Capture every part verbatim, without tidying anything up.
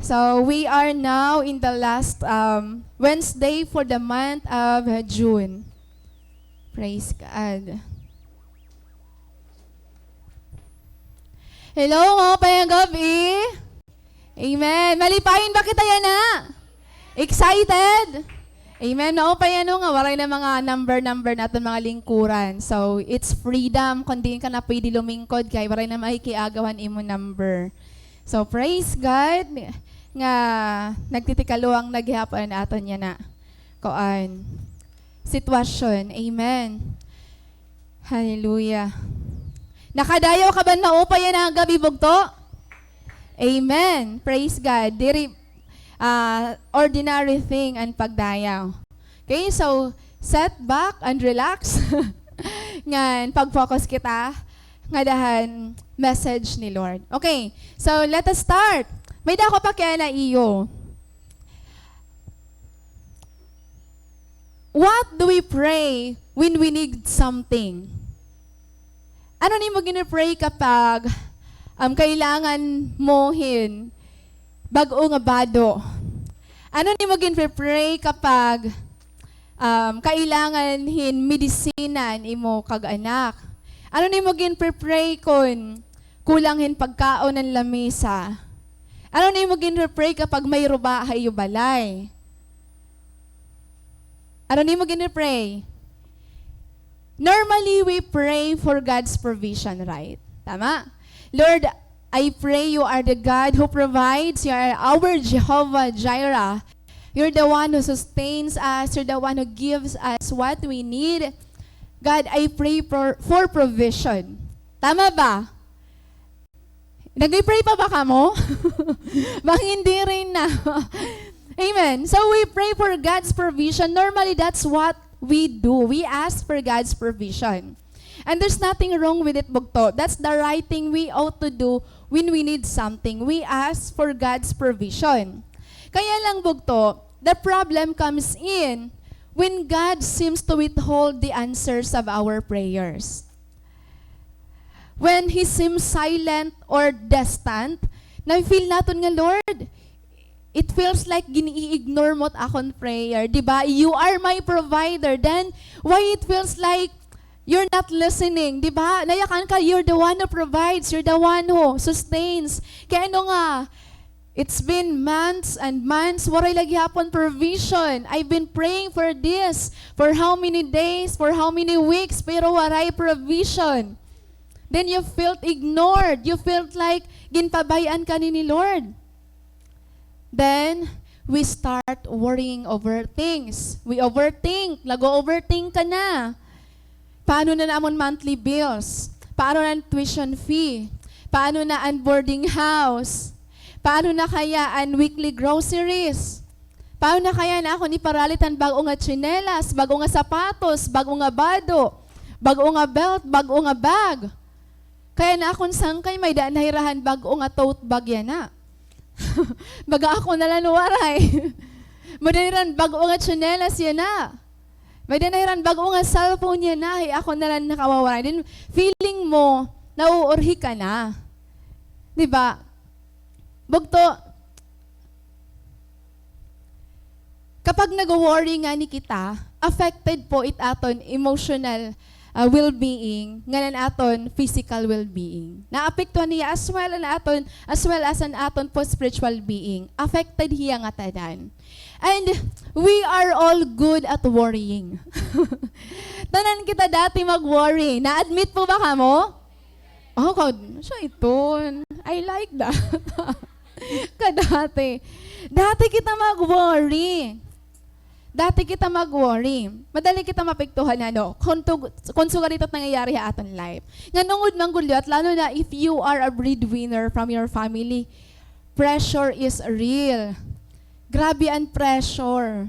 So, we are now in the last, um, Wednesday for the month of June. Praise God. Hello, maupay nga gab-i. Amen. Malipayon ba kita yana? Excited? Amen. Maupay ano nga, waray na mga number-number naton mga lingkuran. So, it's freedom kon diin ka na pwede lumingkod kay waray na makikiagaw han imo number. So, praise God nga nagtitikaluwang na gihapon an aton yana kuan, sitwasyon. Amen. Hallelujah. Nakadayaw ka ba hin maupay yana nga gab-i, bugto? Amen. Praise God. Diri, ah, ordinary thing an pagdayaw. Okay, so sit back and relax. Ngan pag-focus kita ngada han message ni Lord. Okay, so let us start. May-ada ako pakiana iyo. What do we pray when we need something? Ano an imo gini-pray kapag, um, kailangan mo hin bag-o nga bado? Ano an imo gini-pray kapag, um, kailangan hin medisina an imo kag-anak? Ano an imo gini-pray kon kulang hin pagkaon an lamesa? Ano an imo gini-pray kapag may ruba ha iyo balay? Ano an imo gini-pray? Normally, we pray for God's provision, right? Tama? Lord, I pray you are the God who provides. You are our Jehovah Jireh. You're the one who sustains us. You're the one who gives us what we need. God, I pray for, for provision. Tama ba? Nag-pray pa ba kamo? Bangin diri na. Amen. So we pray for God's provision. Normally, that's what we do. We ask for God's provision. And there's nothing wrong with it, bugto. That's the right thing we ought to do when we need something. We ask for God's provision. Kaya lang, bugto, the problem comes in when God seems to withhold the answers of our prayers. When He seems silent or distant, na-feel naton nga, "Lord, it feels like gini-i-ignore mo it akon prayer, di ba? You are my provider." Then, why it feels like you're not listening, di ba? Nayakan ka, you're the one who provides, you're the one who sustains. Kay ano nga, it's been months and months, waray la gihapon provision. I've been praying for this for how many days, for how many weeks, pero waray provision. Then you felt ignored. You felt like ginpabay-an ka ni, ni Lord. Then, we start worrying over things. We overthink. Nag-o-overthink ka na. Paano na an amon monthly bills? Paano na an tuition fee? Paano na an boarding house? Paano na kaya an weekly groceries? Paano na kaya an akon iparalit han bag-o nga tsinelas, bag-o nga sapatos, bag-o nga bado, bag-o nga belt, bag-o nga bag? Kay an akon sangkay, may-ada na hira han bag-o nga tote bag yana. Baga ako na la waray. May-ada na hira han bag-o nga tsinelas yana. May-ada na hira han bag-o nga cellphone yana. Hay ako na la nakawawaray. Then, feeling mo, nauurhi ka na. Di ba? Bugto, kapag nag-worry ngani kita, affected po it aton emotional, ah, well-being, ngan an aton physical well-being. Naapektuhan niya as well an aton, as well as an aton po spiritual being. Affected hiya ngatanan. And we are all good at worrying. Tanan kita dati mag-worry. Na-admit po ba kamo? Oh, ka-, siya iton. I like that. Kadati. Dati kita mag-worry. Dati kita mag-worry. Madali kita maapektuhan, ano, kon tug-, kon sugad ito nangyayari ha aton life. Ngan ungod man gud liwat, lalo na if you are a breadwinner from your family, pressure is real. Grabe an pressure.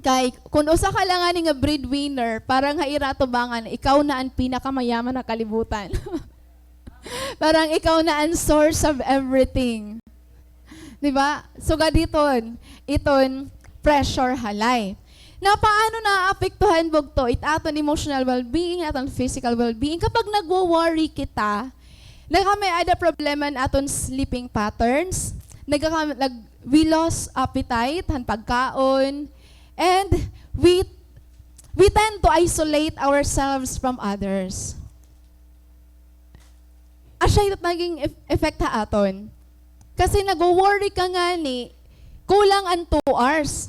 Kay, kun usa ka la ngani nga breadwinner, parang ha ira atubangan, ikaw na an pinakamayaman ha kalibutan. Parang ikaw na an source of everything. Di ba? Sugad hiton, iton pressure ha life. Na paano naapektuhan bugto it aton emotional well-being, aton physical well-being? Kapag nagwo-worry kita, nakamay-ada problema an aton sleeping patterns, nagkaka-, nag-, we lost appetite han pagkaon, and we, we tend to isolate ourselves from others. Asya it naging ef-, effect ha aton. Kasi nagwo-worry ka ngani, kulang an two hours.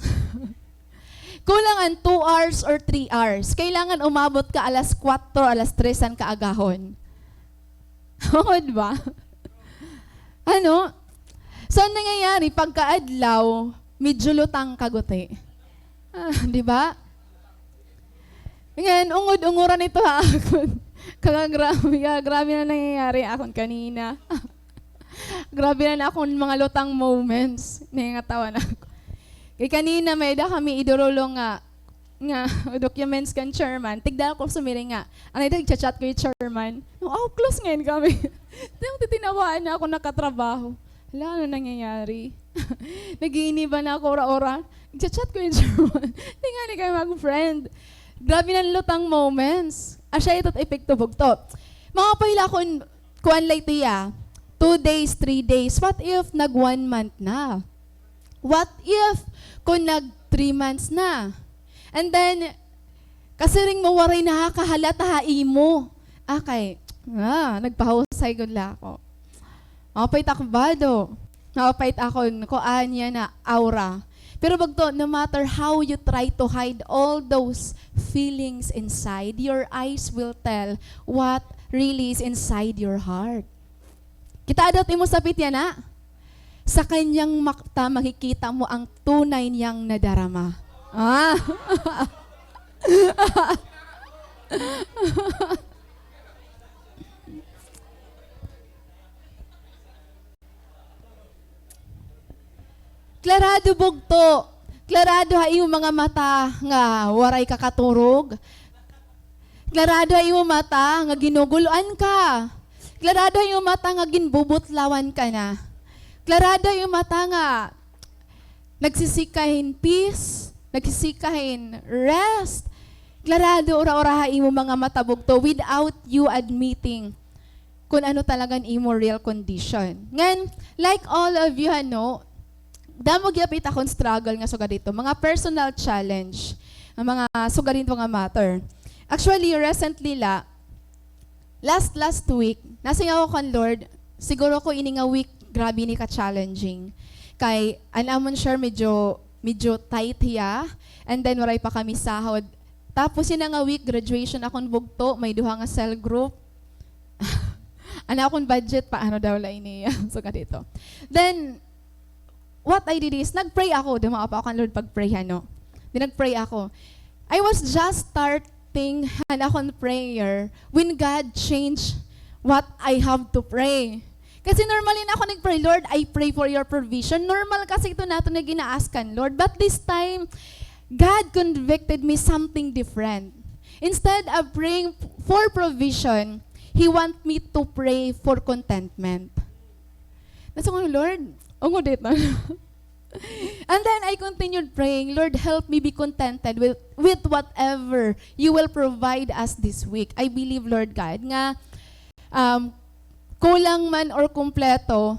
Kulang an two hours or three hours. Kailangan umabot ka alas kuwatro, alas tres han kaagahon. Hungod ba? Ano? So, an nangyayari, pagkaadlaw, medyo lutang ka guti. Ah, di ba? Ngan, ungod-ungoran ito ha akon. Kaka grabe, kaka grabe na nangyayari akon kanina. Grabe na akon mga lutang moments. Nangangatawa na ako. Kay kanina, may-ada kami idurulong nga, nga documents kan chairman. Tigda ako sumiring nga. Anay, nagcha-chat ko yung chairman. No, oh, close ngayon kami. Yung titinawaan na ako nakatrabaho. Hala, ano nangyayari? Nag-iiniban na ako ora-ora. Nagcha-chat ko yung chairman. Di nga ni kayo mag-friend. Grabe na lutang moments. Asya ito epekto bugto. Mga pahila kun kuan la ito ya. Two days, three days. What if nag one month na? What if kun nag three months na? And then, kasiring mo waray nakakahalata ha imo. Ah, kay, ah, nagpahusay gud la ako. Maupay it ak bado. Maupay it akon kuan yana, aura. Pero bugto, no matter how you try to hide all those feelings inside, your eyes will tell what really is inside your heart. Kitaa daw it imo sapit yana? Sa kanyang mata, makikita mo ang tunay niyang nadarama. Ah. Klarado, bugto. Klarado ha imo mga mata nga waray ka katurog. Klarado ha imo mata nga ginugul-an ka. Klarado ha imo mata nga ginbubutlawan ka na. Klarado ha imo mata nga nagsisik ka hin peace, nagsisik ka hin rest. Klarado ura-ura ha imo mga mata, bugto, without you admitting kun ano talaga an imo real condition. Ngan, like all of you, ano, damo gihap it akon struggle nga sugad hito, mga personal challenge, nga mga sugad hito nga matter. Actually, recently la, last, last week, nasiring ako kan Lord, siguro ko ini nga week, grabe ini ka-challenging. Kay, an amon share medyo, medyo tight hiya, and then waray pa kami sahod. Tapos, yana nga week, graduation akon bugto, may duha nga cell group. Ano akon budget, paano daw la ini? Sugad hito. Then, what I did is, nag-pray ako. Dumawa pa ako kan Lord pag-pray, ano. Then nag-pray ako. I was just starting han akon prayer when God changed what I have to pray. Kasi normally na ako nag-pray, "Lord, I pray for your provision." Normal kasi ito naton nga gina-ask kan Lord. But this time, God convicted me something different. Instead of praying for provision, He want me to pray for contentment. Nasiring ko, "Lord, ungod ito." And then I continued praying, "Lord, help me be contented with, with whatever you will provide us this week." I believe, Lord God, nga, um, kulang man or kumpleto,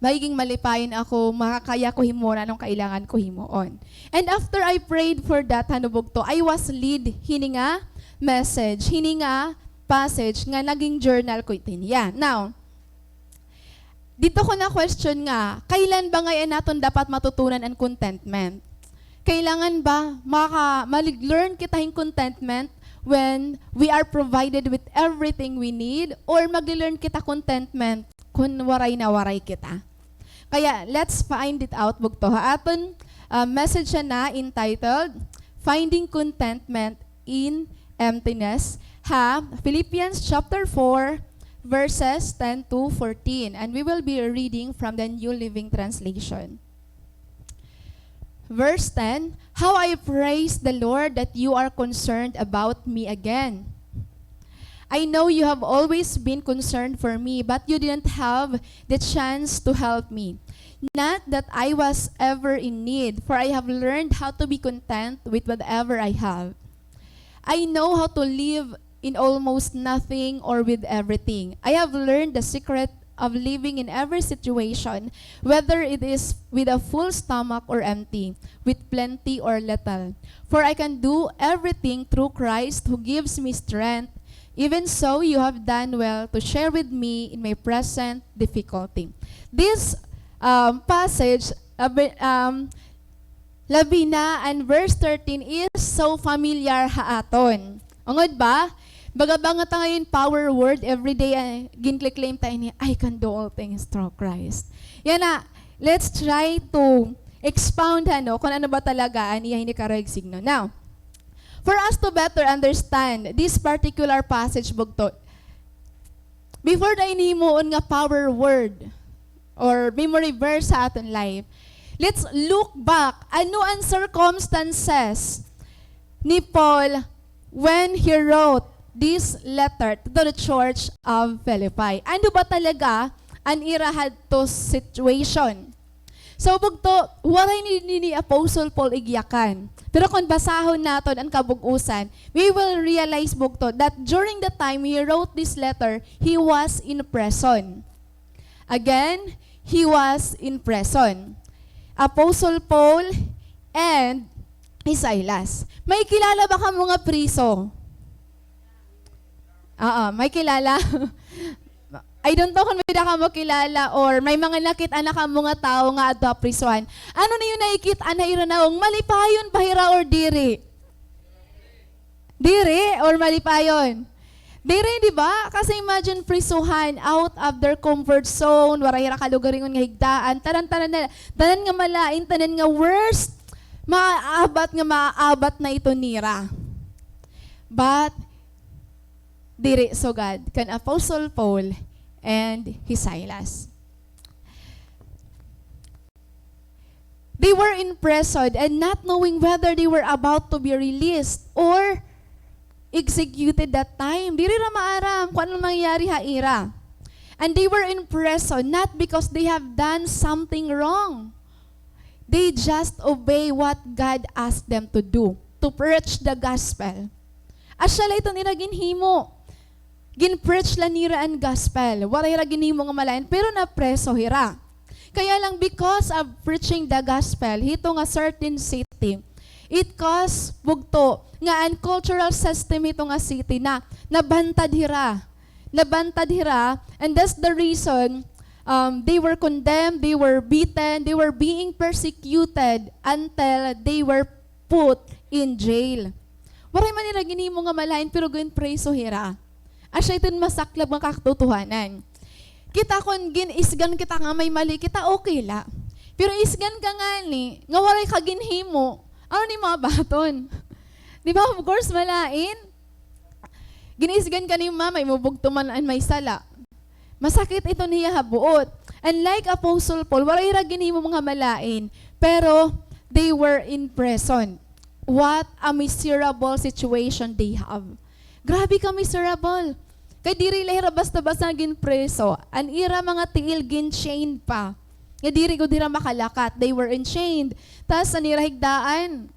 magiging malipayon ako, makakaya ko himuon an kailangan ko himuon. And after I prayed for that, han bugto, I was led hini nga message, hini nga passage nga naging journal ko ito niya. Now, didto ko na-question nga, kailan ba ngay-an naton dapat matutunan an contentment? Kailangan ba maka-, mag-learn kita hin contentment when we are provided with everything we need, or mag-learn kita contentment kun waray na waray kita? Kaya, let's find it out, bugto. Ha aton, ah, message yana entitled, Finding Contentment in Emptiness, ha Philippians chapter four, verses ten to fourteen. And we will be reading from the New Living Translation. Verse ten, "How I praise the Lord that you are concerned about me again. I know you have always been concerned for me, but you didn't have the chance to help me. Not that I was ever in need, for I have learned how to be content with whatever I have. I know how to live in almost nothing or with everything. I have learned the secret of living in every situation, whether it is with a full stomach or empty, with plenty or little. For I can do everything through Christ who gives me strength. Even so, you have done well to share with me in my present difficulty. This, um, passage, uh, be-, um, labi na an verse thirteen is so familiar ha aton. Ungod ba? Baga ba ngata ngayon power word, everyday, ah, ginkle-claim ta ini, "I can do all things through Christ." Yana, let's try to expound, ano, kung ano ba talaga an iya hini karuyag signo. Now, for us to better understand this particular passage, bugto, before ta ini himuon nga power word or memory verse sa aton life, let's look back. Ano an circumstances ni Paul when he wrote this letter to the church of Philippi? Ano ba talaga an ira hadto situation? So, bugto, waray ni, ni, ni Apostle Paul igyakan. Pero kon basahon naton an kabug-osan, we will realize, bugto, that during the time he wrote this letter, he was in prison. Again, he was in prison. Apostle Paul and hi Silas. May kilala ba kamo nga priso? Oo, may kilala? I don't know kung may da kamo kilala or may mga nakit-an na kamo nga tawo nga adto ha prisohan. Ano niyo nakit-an ha ira nawong, malipayon ba hira or diri? Diri or malipayon? Diri, di ba? Kasi imagine, prisohan, out of their comfort zone, waray hira kalugaringon nga higdaan, tanan-tanan na, tanan nga malain, tanan nga worst, maabat nga maabat na ito nira. But, diri sugad kan Apostle Paul and hi Silas. They were imprisoned and not knowing whether they were about to be released or executed that time. Diri ra maaram kung ano mangyayari ha ira. And they were imprisoned not because they have done something wrong. They just obey what God asked them to do, to preach the gospel. Asya la iton ira ginhimo. Gin-preach la nira an gospel. Waray ra ginhimo nga malain, pero napreso hira. Kaya lang, because of preaching the gospel hito nga certain city, it caused, bugto, nga an cultural system hito nga city na nabantad hira. Nabantad hira, and that's the reason, um, they were condemned, they were beaten, they were being persecuted until they were put in jail. Waray man nira ginhimo nga malain, pero ginpreso hira. Asya iton masaklab nga katotohanan. Kita, kon gin-isgan kita nga may mali kita, okay la. Pero isgan ka ngani nga waray ka ginhimo, ano an imo abaton? Di ba, of course, malain. Gin-isgan ka ni mama, imo bugto man an may sala. Masakit iton hiya ha buot. And like Apostle Paul, waray hira ginhimo nga malain, pero they were in prison. What a miserable situation they have. Grabe ka miserable. Kay diri la hira basta-basta ginpreso. An ira mga tiil gin-chained pa. Nga diri gud hira makalakat. They were enchained. Tas an ira higdaan,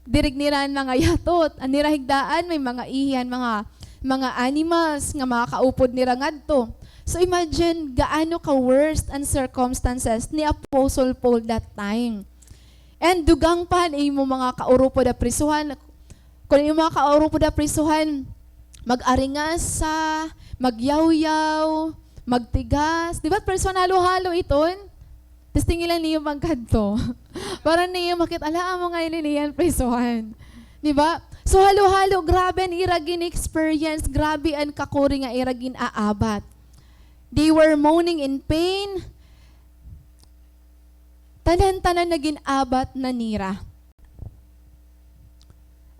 diri gud nira an mga yatot. An ira higdaan, may mga ihi han mga, mga animals nga makakaupod nira ngadto. So imagine gaano ka worst an circumstances ni Apostle Paul that time. And dugang pa han imo mga kaurupod ha prisohan. Kon imo mga kaurupod ha prisohan, mag-aringasa, magyawyaw, magtigas. Di ba, prisohan halo-halo iton? Tas tingilan niyo magkadto. Para niyo makit-, ala, amo nga ini niyan prisohan. Di ba? So, halo-halo, grabe an ira gin-experience, grabe an kakuri nga ira gin-aabat. They were moaning in pain. Tanan-tanan na gin-abat na nira.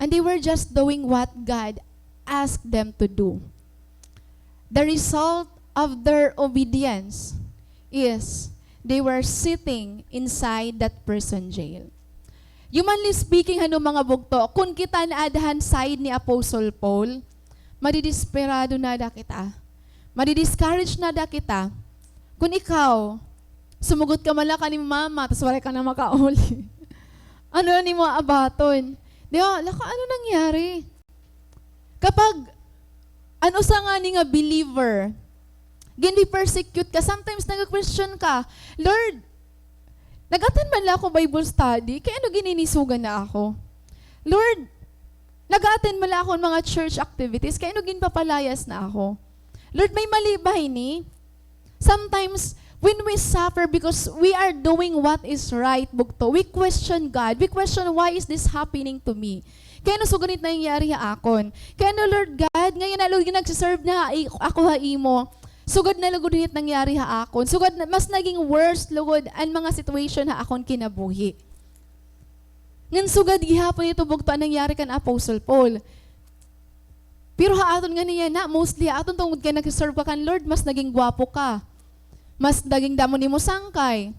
And they were just doing what God asked them to do. The result of their obedience is they were sitting inside that prison jail. Humanly speaking, hano, mga bugto, kun kita naada han side ni Apostle Paul, madidesperado na ada kita. Madi-discourage na ada kita. Kun ikaw, sumugot ka man la kan imo mama, tas waray ka na makauli. Ano an imo abaton? Di ba? Laka, ano nangyari? Kapag an usa ngani nga believer, Gin-persecute ka, sometimes nag-question ka, "Lord, nag-attend man la ako Bible study, kay ano gininisogan na ako? Lord, nag-attend man la ako mga church activities, kay ano ginpapalayas na ako? Lord, may mali ba hini?" Sometimes, when we suffer because we are doing what is right, bugto, we question God. We question, "Why is this happening to me? Kay ano sugad it nangyari ha akon? Kay ano, Lord God, ngay-an na, Lord, nagsiserve na ha i-, ako ha imo. Sugad na lugod it nangyari ha akon. Sugad na, mas naging worse lugod an mga situation ha akon kinabuhi." Ngan sugad gihapon ito, bugto, an nangyari kan Apostle Paul. Pero ha aton nganhi yana, mostly ha aton, tungod kay nagsiserve ka kan Lord, mas naging gwapo ka. Mas naging damo nimo sangkay.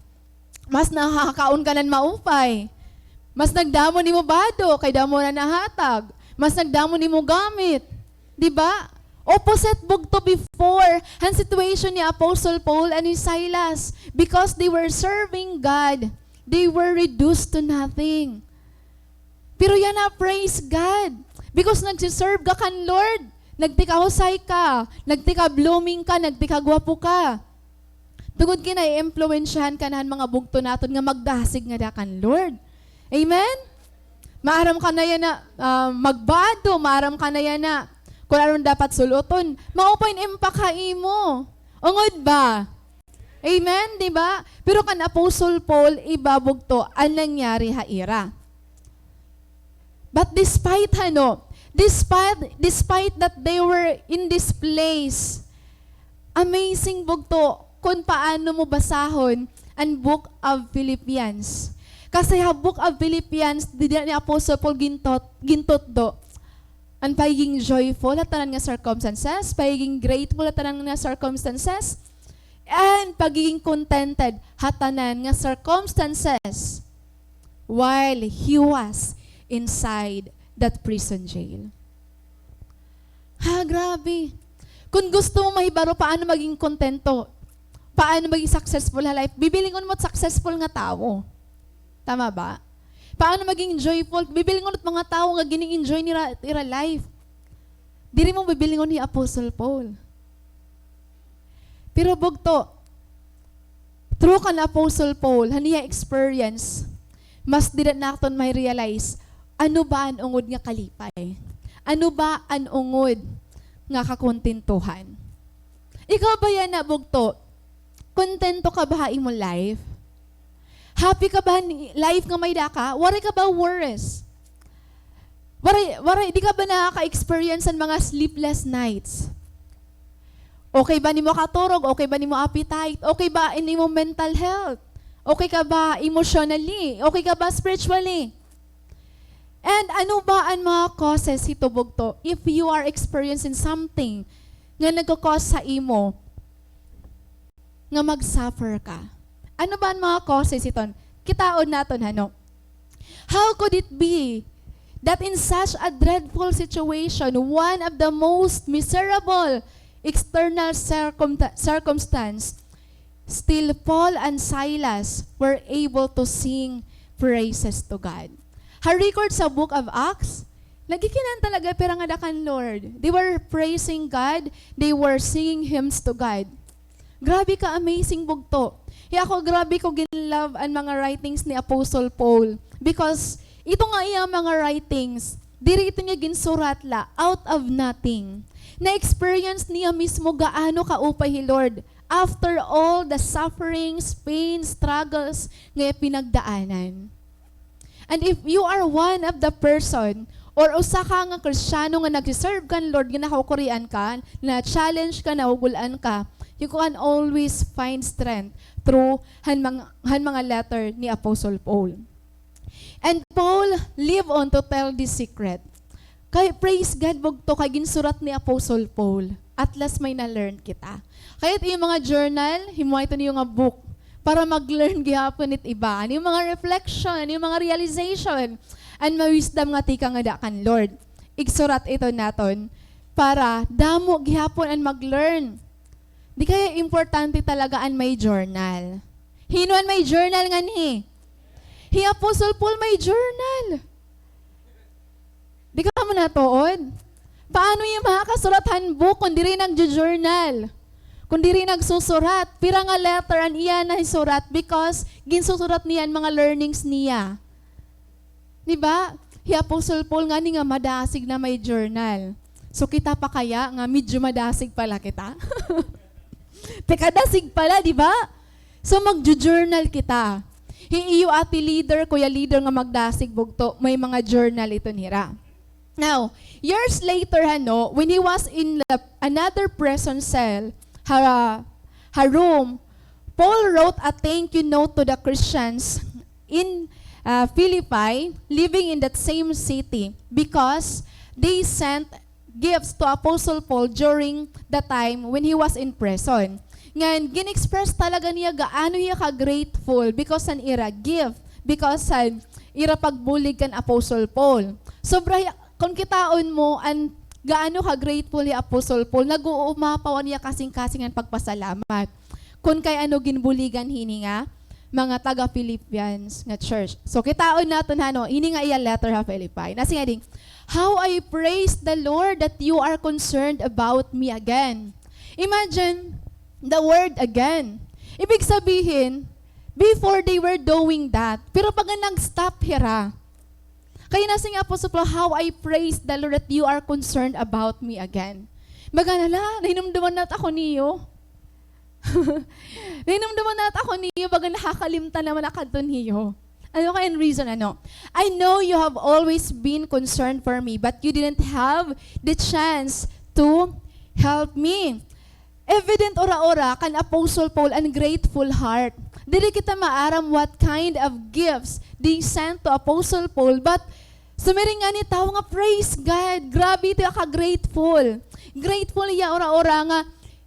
Mas nakakaon ka nan maupay. Mas nagdamo nimo bado, kay damo na nahatag. Mas nagdamo nimo gamit. Di ba? Opposite, bugto, before, han situation ni Apostle Paul and ni Silas. Because they were serving God, they were reduced to nothing. Pero yana, praise God. Because nagsiserve ka kan Lord. Nagtikahusay ka, nagtika-blooming ka, nagtikagwapo ka. Tungod kay naiimpluwensyahan ka na han mga bugto naton nga magdasig ngada kan Lord. Amen? Maaram ka na yana, ah, magbado, maaram ka na yana kun ano an dapat sul-oton. Maupay an impact ha imo. Ungod ba? Amen, di ba? Pero kan Apostle Paul, iba, bugto, an nangyari ha ira. But despite, ano, despite, despite that they were in this place, amazing, bugto, kun paano mo basahon an Book of Philippians. Kasi ha Book of Philippians, dida ni Apostle Paul gintot-, gintutdo an pagiging joyful ha tanan nga circumstances, pagiging grateful ha tanan nga circumstances, and pagiging contented ha tanan nga circumstances while he was inside that prison jail. Ha, grabe. Kun gusto mo mahibaro paano maging kontento, paano maging successful ha life, bibilingon mo it successful nga tawo. Tama ba? Paano maging joyful, bibilingon mo it mga tawo nga gini-enjoy nira ira life. Diri mo bibilingon hi Apostle Paul. Pero bugto, through kan Apostle Paul, han iya experience, mas dida naton ma-realize, ano ba an ungod nga kalipay? Ano ba an ungod nga kakontentuhan? Ikaw ba yana, bugto? Kontento ka ba ha imo life? Happy ka ba ni life nga may-ada ka? Waray ka ba worries? Waray, waray, di ka ba nakaka-experience han mga sleepless nights? Okay ba an imo katurog? Okay ba an imo appetite? Okay ba an imo mental health? Okay ka ba emotionally? Okay ka ba spiritually? And ano ba an mga causes hito, bugto, if you are experiencing something nga nagko-cause sa imo nga mag-suffer ka? Ano ba an mga causes hiton? Kitaon naton, hano? How could it be that in such a dreadful situation, one of the most miserable external circum-, circumstance, still Paul and Silas were able to sing praises to God? Ha record sa Book of Acts, nagkikinanta la gihap hira ngada kan Lord. They were praising God. They were singing hymns to God. Grabe ka-amazing, bugto. Hi ako, grabe ko gin-love an mga writings ni Apostle Paul. Because ito nga iya mga writings, diri ito niya ginsurat la out of nothing. Na-experience niya mismo gaano kaupay hi Lord after all the sufferings, pain, struggles nga iya pinagdaanan. And if you are one of the person or usa ka nga Kristiyano nga nagse-serve kan Lord, nga nakukurian ka, na-challenge ka, nahugul-an ka, you can always find strength through han mga, han mga letter ni Apostle Paul. And Paul live on to tell this secret. Kay, praise God, bugto, kay ginsurat ni Apostle Paul. At least may na-learn kita. Kay it iyo mga journal, himuha ito niyo nga book para mag-learn gihapon it iba. An iyo mga reflection, an iyo mga realization, an mga wisdom nga tikang ngada kan Lord. Igsurat ito naton para damo gihapon an mag-learn. Di kay importante talaga an may journal. Hin-o an may journal nganhi? Hi Apostle Paul may journal. Di kamo natuod? Paano hiya makakasurat han book kon diri nagjo-journal? Kon diri nagsusurat, pira nga letter an iya nahisurat because ginsusurat niya an mga learnings niya. Di ba? Hi Apostle Paul ngani nga madasig na may journal. So, kita pa kaya nga medyo madasig pala kita? Tikadasig pala, di ba? So, magjo-journal kita. Hi iyo ate leader, kuya leader nga magdasig bugto, may mga journal iton hira. Now, years later, hano, when he was in the, another prison cell, ha, ha Rome, Paul wrote a thank you note to the Christians in, uh, Philippi, living in that same city, because they sent gifts to Apostle Paul during the time when he was in prison. Ngan, gin-express talaga niya gaano hiya ka-grateful because han ira gift, because han ira pagbulig kan Apostle Paul. Sobra hiya, kon kitaon mo an gaano ka-grateful hi Apostle Paul, nag-uumapaw an iya kasingkasing ngan pagpasalamat. Kon kay ano ginbuligan hini nga mga taga-Philippians nga church. So, kitaon naton, hano, hini nga iya letter ha Philippi. Nasiring, "How I praise the Lord that you are concerned about me again." Imagine the word again. Ibig sabihin, before they were doing that, pero baga nag-stop hira. Kay nasiring hi Apostle Paul, "How I praise the Lord that you are concerned about me again." Baga na la, nahinumduman na ako niyo. Nahinumduman na ako niyo, baga nakakalimtan naman ako kadto niyo. Ano kaya an reason, ano? "I know you have always been concerned for me, but you didn't have the chance to help me." Evident ura-ura kan Apostle Paul an grateful heart. Diri kita maaram what kind of gifts they sent to Apostle Paul, but sumiring ngani tawo nga, "Praise God, grabe ito, aka-grateful." Grateful hiya ura-ura nga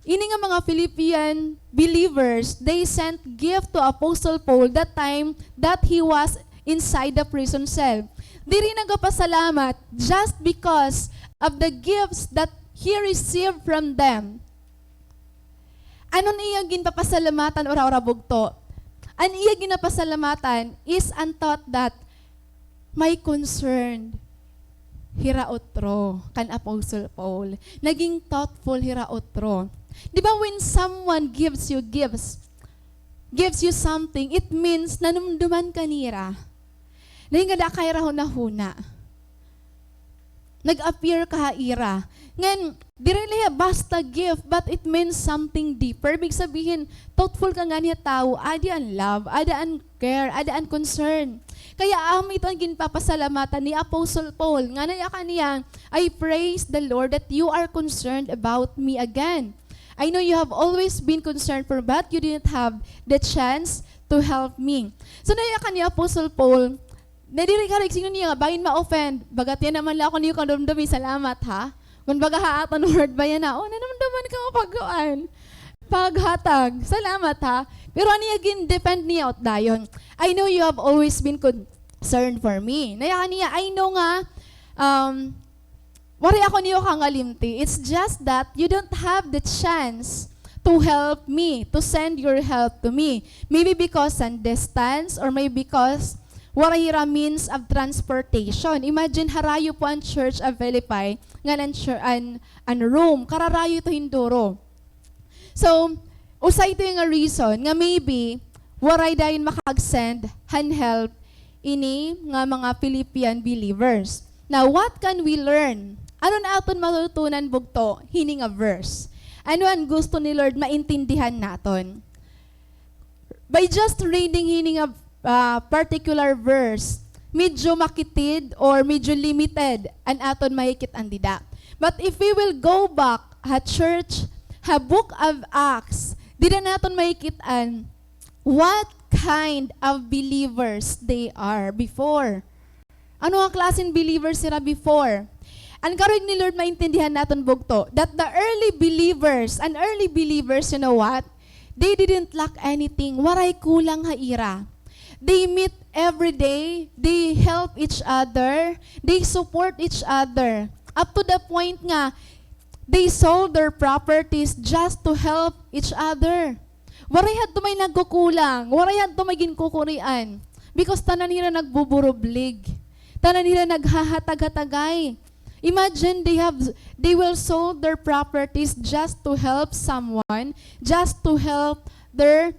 ini nga mga Philippian believers, they sent gift to Apostle Paul that time that he was inside the prison cell. Diri nagapasalamat just because of the gifts that he received from them. Ano an iya ginpapasalamatan, ura-ura bugto? An iya ginapasalamatan is an thought that may concern hira utro kan Apostle Paul. Naging thoughtful hira utro. Di ba when someone gives you gifts, gives you something, it means nanumduman ka nira. Naging ada ka hira hunahuna. Nag-appear ka ha ira. Ngan, diri la hiya basta gift, but it means something deeper. Ibig sabihin, thoughtful ka ngani ha tawo, ada an love, ada an care, ada an concern. Kaya amo ito an ginpapasalamatan ni Apostle Paul. Ngan naya kaniya, "I praise the Lord that you are concerned about me again. I know you have always been concerned for me, but you didn't have the chance to help me." So, naya kaniya Apostle Paul, na diri ka, like, sino niya nga bangin ma-offend? Baga tiyan naman la ako niyo kanumdumi, salamat, ha? Kon baga ha aton word ba yana? O, nanumduman ka nga pagkuan. Paghatag. Salamat, ha? Pero ano iya gin-defend niya ut dayon? "I know you have always been concerned for me." Naya kaniya, I know nga, um, waray ako niyo kangalimti. It's just that you don't have the chance to help me, to send your help to me. Maybe because an distance, or maybe because waray hira means of transportation. Imagine, harayo po an church of Philippi, ngan an chur-, an, an Rome. Kararayo ito hin duro. So, usa ito nga reason nga maybe waray dayon makag-send han help ini nga mga Philippian believers. Now, what can we learn? Ano an aton matutunan bugto hini nga verse? Ano an gusto ni Lord maintindihan naton? By just reading hini nga, ah, particular verse, medyo makitid or medyo limited an aton makikit-an dida. But if we will go back ha church, ha Book of Acts, dida naton makikit-an what kind of believers they are before. Ano nga klase hin believers hira before? An karuyag ni Lord maintindihan naton bugto, that the early believers, an early believers, you know what? They didn't lack anything. Waray kulang ha ira. They meet every day. They help each other. They support each other. Up to the point nga, they sold their properties just to help each other. Waray hadto may nagkukulang, waray hadto may ginkukurian. Because tanan hira nagbuburublig. Tanan hira naghahatag-hatagay. Imagine they have, they will sold their properties just to help someone, just to help their,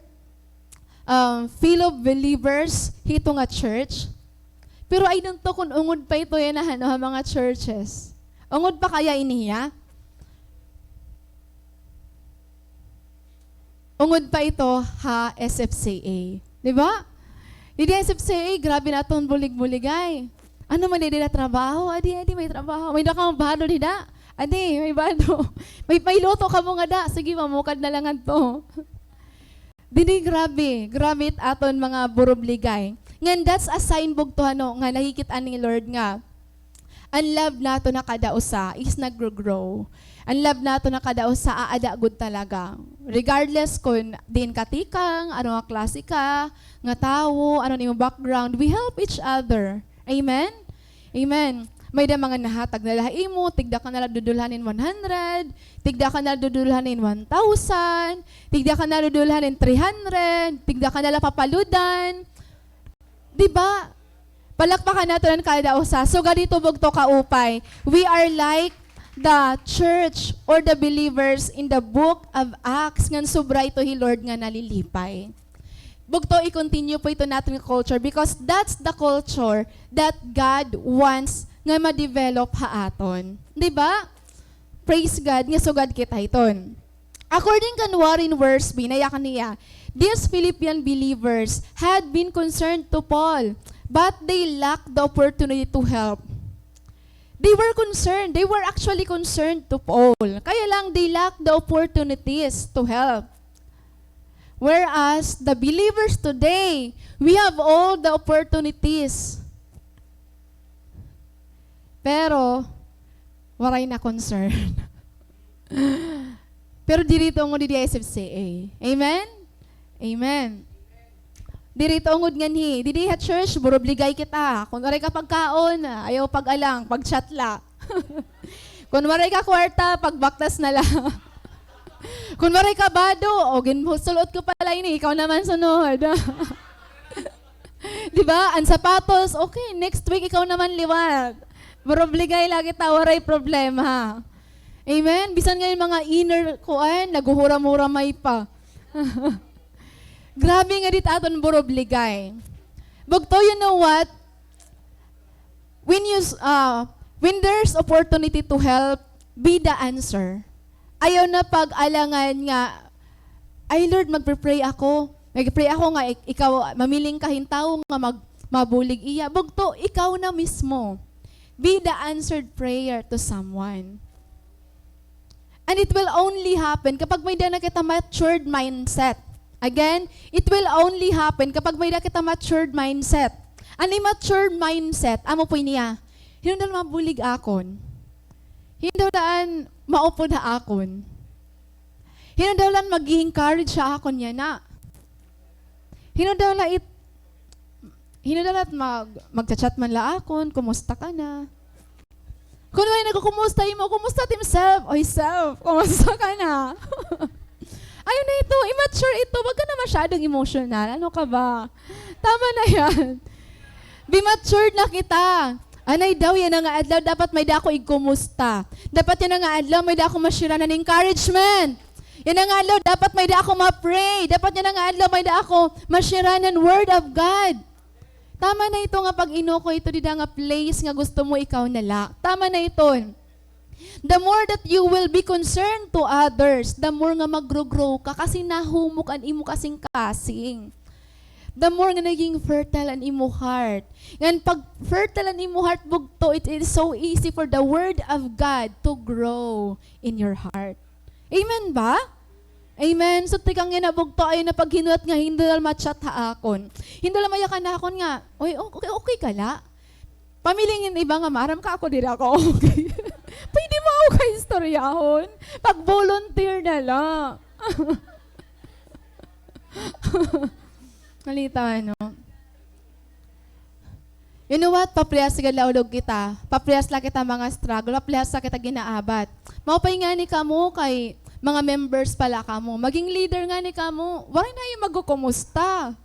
um, fellow believers hito nga church. Pero I don't know kon ungod pa ito yana han, ha mga churches. Ungod pa kaya ini hiya? Ungod pa ito ha S F C A. Di ba? Didi ha S F C A, grabe na aton bulig-buligay. Ano man didi na trabaho? Adi, adi, may trabaho. May-ada kamo bado dida? Adi, may bado. May, may luto kamo ngada? Sige, mamukad na la ngadto. Didi, grabe. Grabe it aton mga burubligay. Ngan that's a sign bugto, ano, nga nakikit-an ni Lord nga an love naton ha kada usa is nagro-grow. An love naton ha kada usa aada gud talaga. Regardless kon diin ka tikang, ano nga klase ka nga tawo, ano an imo background, we help each other. Amen? Amen. May-ada mga nahatag na la ha imo, tigda ka na la dudulhan hin one hundred, tigda ka na la dudulhan hin one thousand, tigda ka na la dudulhan hin three hundred, tigda ka na la papaludan. Di ba? Palakpakan naton an kada usa. Sugad hito bugto kaupay, we are like the church or the believers in the book of Acts ngan sobra ito hi Lord nga nalilipay. Bugto, i-continue po ito naton nga culture because that's the culture that God wants nga ma-develop ha aton. Di ba? Praise God, nga sugad kita hiton. According kan Warren Wiersbe, nayakan niya, these Philippian believers had been concerned to Paul, but they lacked the opportunity to help. They were concerned. They were actually concerned to Paul. Kaya lang, they lacked the opportunities to help. Whereas, the believers today, we have all the opportunities. Pero, waray na concern. Pero diri ito ungod didi ha S F C A. Amen? Amen. Diri ito ungod nganhi. Didi ha church, burubligay kita. Kon waray ka pagkaon, ayaw pag-alang, pag-chat la. Kon waray ka kwarta, pagbaktas na la. Kon waray ka bado, o, ginsul-ot ko pa la ini, ikaw naman sunod. Di ba? An sapatos, okay, next week ikaw naman liwat. Burubligay la kita, waray problema. Amen? Bisan ngay-an mga inner, kuan, naghuhuram-huramay pa. Grabe ngadi it aton burubligay. Bugto, you know what? When you s-, ah, when there's opportunity to help, be the answer. Ayaw na pag-alangan nga, "Ay, Lord, magpe-pray ako. Magpe-pray ako nga ik-, ikaw, mamiling ka hin tawo nga mag-, mabulig iya." Bugto, ikaw na mismo. Be the answered prayer to someone. And it will only happen kapag may-ada na kita matured mindset. Again, it will only happen kapag may-ada kita matured mindset. An immature mindset, amo po niya, "Hin-o daw la an mabulig ha akon? Hin-o daw la an maupod ha akon? Hin-o daw la an mag-encourage ha akon yana? Hin-o daw la it, hin-o daw la it mag-, magcha-chat man la ha akon, kumusta ka na?" Kon waray nagkukumusta ha imo, kumusta it im self? Oy, self, kumusta ka na? Ayaw na ito, immature ito. Wag ka na masyadong emotional. Ano ka ba? Tama na yan. Be matured na kita. Anay daw, yana nga adlaw, dapat may-ada ako igkumusta. Dapat yana nga adlaw, may-ada ako ma-share-an hin encouragement. Yana nga adlaw, dapat may-ada ako ma-pray. Dapat yana nga adlaw, may-ada ako ma-share-an hin word of God. Tama na ito nga pag-inukoy ito dida nga place nga gusto mo ikaw na la. Tama na iton. The more that you will be concerned to others, the more nga magro-grow ka kasi nahumok an imo kasingkasing. The more nga naging fertile an imo heart. Ngan pag fertile an imo heart, bugto, it is so easy for the word of God to grow in your heart. Amen ba? Amen. So, tikang yana bugto, ayaw na paghinulat nga hin-o la an ma-chat ha akon. Hin-o la an mayakan ha akon nga, "Oy, okay, okay ka la?" Pamiling hin iba nga maaram ka, ako diri ako okay. Pwede mo ako kaistoryahon. Pag-volunteer na la. Nalita, ano? You know what? Paparehas gad la ulog kita. Paparehas la kita mga struggle. Paparehas la kita ginaabat. Maupay ngani kamo kay mga members pa la kamo. Maging leader ngani kamo. Waray na iyo magkukumusta.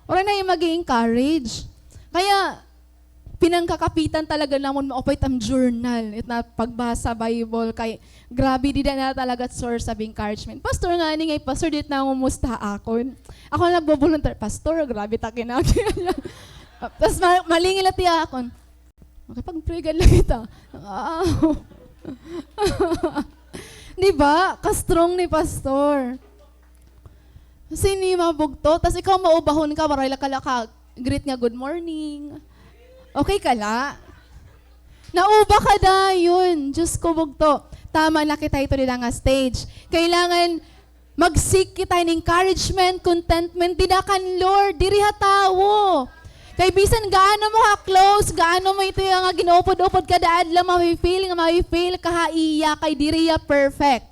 Waray na iyo mag-encourage. Kaya, pinangkakapitan talaga namon maupay it am journal, it na pagbasa Bible, kay grabe, dida na talaga it source of encouragement. Pastor ngani ngay, pastor, diri it nangumusta ha akon. Ako na nagbo-volunteer, "Pastor, grabe it ak kinakita." Tas ma-, malingil it iya ha akon. Makipag-pray gad la kita. Wow. Di ba? Ka-strong ni pastor. Sin-o man bugto, tas ikaw maubahon ka, waray la ka la ka-greet nga good morning. Okay ka la? Nauba ka dayon. Diyos ko, bugto. Tama, nakita ito nila nga stage. Kailangan mag-seek kita hin encouragement, contentment, dida kan Lord, diri ha tawo. Kay bisan gaano mo ka-close, gaano mo ito nga gin-upod-upod kada adlaw, mafe-feel nga mafe-feel ka ha iya, kay diri iya perfect.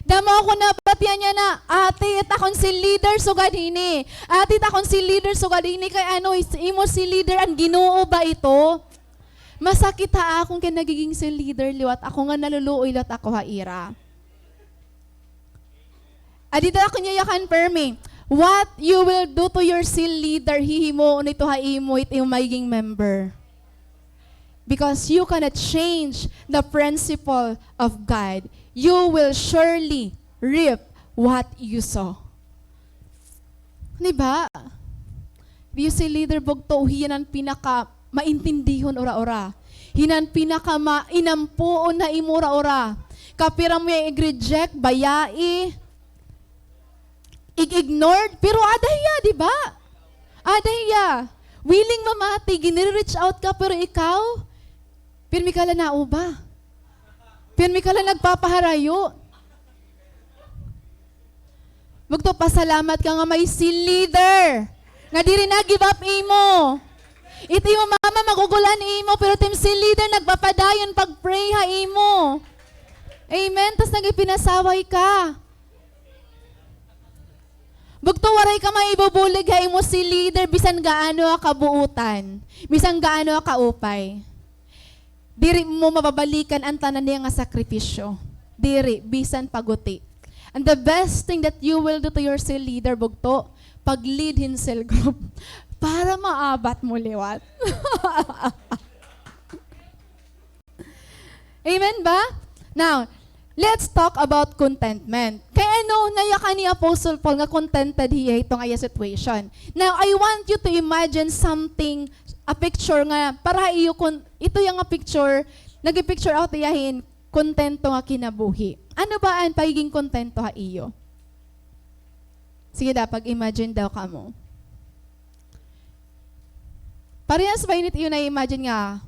Damo ako nabatian niya na, "Ate, it akon cell leader sugad hini. Ate, it akon cell leader sugad hini, kay ano, is-, imo cell leader an Ginoo ba ito?" Masakit ha akon kay nagiging cell leader liwat ako nga naluluoy liwat ako ha ira. Adi ta ako niya yakan permi. What you will do to your cell leader, hihimuon ito ha imo, it imo magiging member. Because you cannot change the principle of God. You will surely reap what you sow. Di ba? It iyo cell leader bugto, hiya an pinakamaintindihon ura-ura. Hiya an pinakamainampuon ha imo ura-ura. Kapira mo hiya ig-reject, bayai, ig-ignored, pero ada hiya, di ba? Ada hiya. Willing mamati, ginire-reach out ka, pero ikaw, pirmi ka la nauba. Pirmi ka la nagpapaharayo. Bugto, pasalamat ka nga may cell leader nga diri nag-give up imo. It imo mama magugul-an imo, pero it im cell leader nagpapadayon pag-pray ha imo. Amen? Tas nagipinasaway ka. Bugto, waray ka maibubulig ha imo cell leader, bisan gaano ka kabuotan, bisan gaano ka kaupay. Diri mo mababalikan an tanan niya nga sakripisyo. Diri, bisan pa guti. And the best thing that you will do to your cell leader, bugto, pag-lead hin cell group para maabat mo liwat. Amen ba? Now, let's talk about contentment. Kay ano, nayakan ni Apostle Paul nga contented hiya hito nga iya situation. Now, I want you to imagine something, a picture nga para ha iyo, kun, ito iya nga picture, nag-picture out hiya hin kontento nga kinabuhi. Ano ba an pagiging kontento ha iyo? Sige daw, pag-imagine daw kamo. Parehas ba ini it iyo na-imagine nga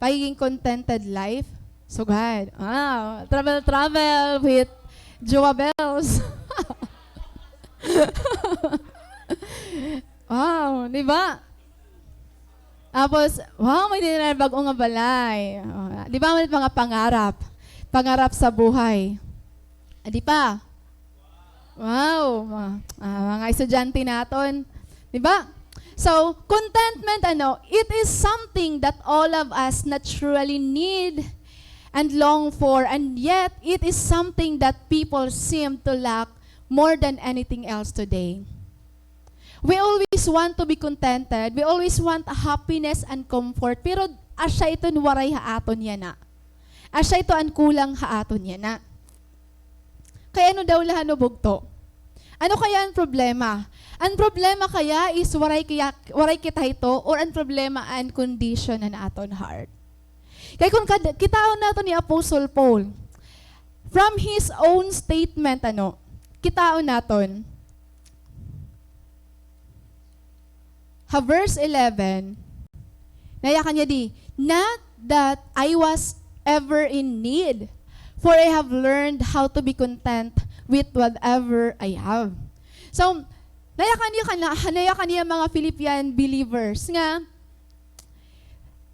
pagiging contented life? Sugad. Wow. Travel, travel with Jowa Bells. Wow, di ba? Tapos, wow, may dinala bag-o nga balay. Oh, di ba, may mga pangarap? Pangarap sa buhay. Ah, di pa? Wow, mga, ah, mga estudyante naton. Di ba? So, contentment, ano, it is something that all of us naturally need and long for, and yet it is something that people seem to lack more than anything else today. We always want to be contented. We always want happiness and comfort. Pero asya ito an waray ha aton yana. Asya ito an kulang ha aton yana. Kay ano daw la, ano, bugto? Ano kaya an problema? An problema kaya is waray kaya, waray kita hito, or an problema an condition han aton heart? Kay kun kad-, kitaon naton ni Apostle Paul, from his own statement, ano, kitaon naton. Ha verse eleven, nayakan niya di, "Not that I was ever in need, for I have learned how to be content with whatever I have." So, nayakan niya kana, nayakan niya mga Philippian believers nga,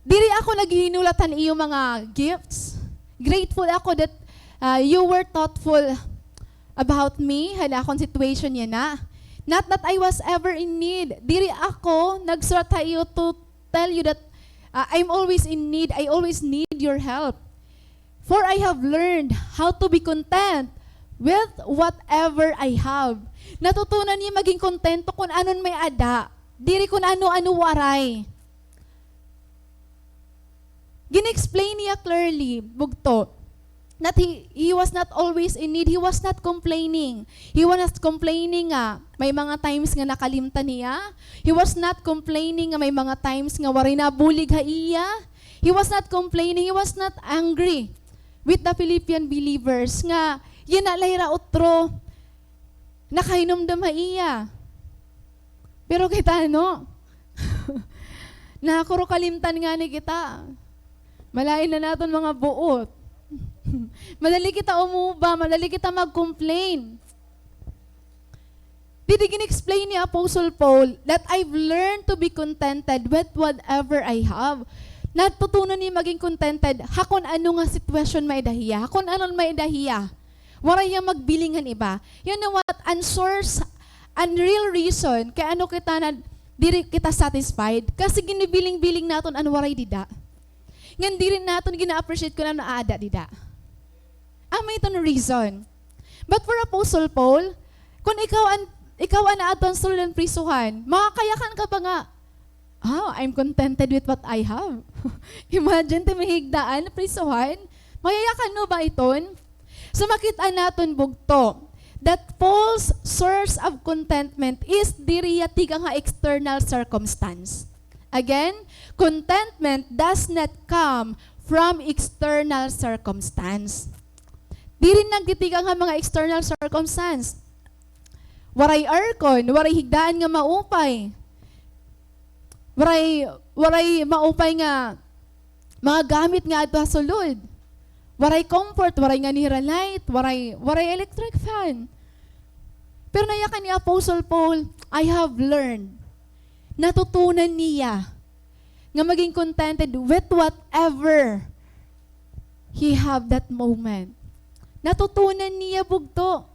diri ako naghihinulat han iyo mga gifts. Grateful ako that, ah, you were thoughtful about me, han akon situation yana. Not that I was ever in need. Diri ako nagsurat ha iyo to tell you that, ah, I'm always in need. I always need your help. For I have learned how to be content with whatever I have. Natutunan niya maging kontento kun ano an may-ada, diri kun ano-ano waray. Gin-explain niya clearly, bugto, that he, he was not always in need. He was not complaining. He was not complaining nga may mga times nga nakalimtan hiya. He was not complaining nga may mga times nga waray nabulig ha iya. He was not complaining. He was not angry with the Philippian believers nga yana la hira utro nakahinumdom ha iya. Pero kita, no? Nakuro kalimtan ngani kita. Malain na naton mga buot. Madali kita umuba, madali kita mag-complain. Didi gin-explain ni Apostle Paul that I've learned to be contented with whatever I have. Natutunan niya maging contented ha kun ano nga sitwasyon may-ada hiya, ha kun ano may-ada hiya. Waray hiya magbiling han iba. You know what? An source, an real reason kay ano kita na diri kita satisfied, kasi ginibiling-biling naton an waray dida. Ngan diri naton gina-appreciate kun ano aada dida. Amo iton reason. But for Apostle Paul, kun ikaw an, ikaw an naadto han sulod han prisuhan, makakayakan ka ba nga, "Ah, I'm contented with what I have"? Imagine, ti mahigdaan, prisuhan. Mayayakan mo ba iton? So, makit-an naton bugto that Paul's source of contentment is diri hiya tikang ha external circumstance. Again, contentment does not come from external circumstance. Diri nagtitikang ha mga external circumstance. Waray aircon, waray higdaan nga maupay. Waray, waray maupay nga mga gamit nga adto ha sulod. Waray comfort, waray ngani hira light, waray, waray electric fan. Pero nayakan ni Apostle Paul, "I have learned." Natutunan niya nga maging contented with whatever he have that moment. Natutunan niya bugto.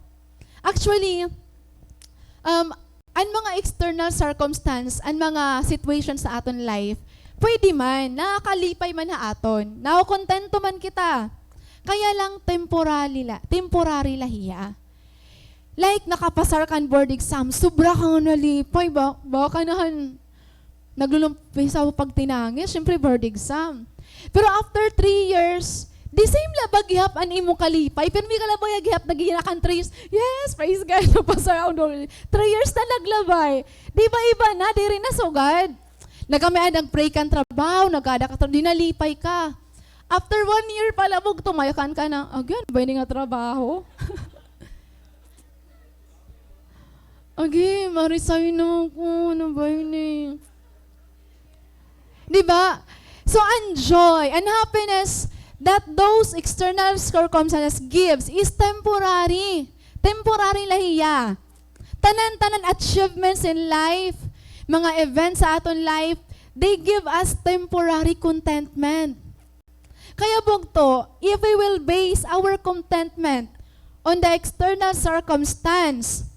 Actually, um, an mga external circumstance, an mga situation sa aton life, pwede man, nakakalipay man ha aton, nakokontento man kita. Kaya lang temporary la, temporary la hiya. Like, nakapasar ka han board exam, sobra ka nga nalipay, ba, baka nahan, naglulumpisa ako pagtinangis, syempre board exam. Pero after three years, the same la ba gihap an imo kalipay? Pirmi ka la ba gihap naghihinakay three years? Yes, praise God, napasar ako. Three years na naglabay. Di ba iba na, diri na sugad? Nagkamay-ada nag-pray ka han trabaho, nag-ada ka, di nalipay ka. After one year pa la, bugto, mayakan ka na, "Again, ba ini nga trabaho?" Agi, ma-resign na ako. Ano ba ini? Di ba? So, an joy, an happiness that those external circumstances gives is temporary. Temporary la hiya. Tanan-tanan achievements in life, mga events sa aton life, they give us temporary contentment. Kaya bugto, if we will base our contentment on the external circumstance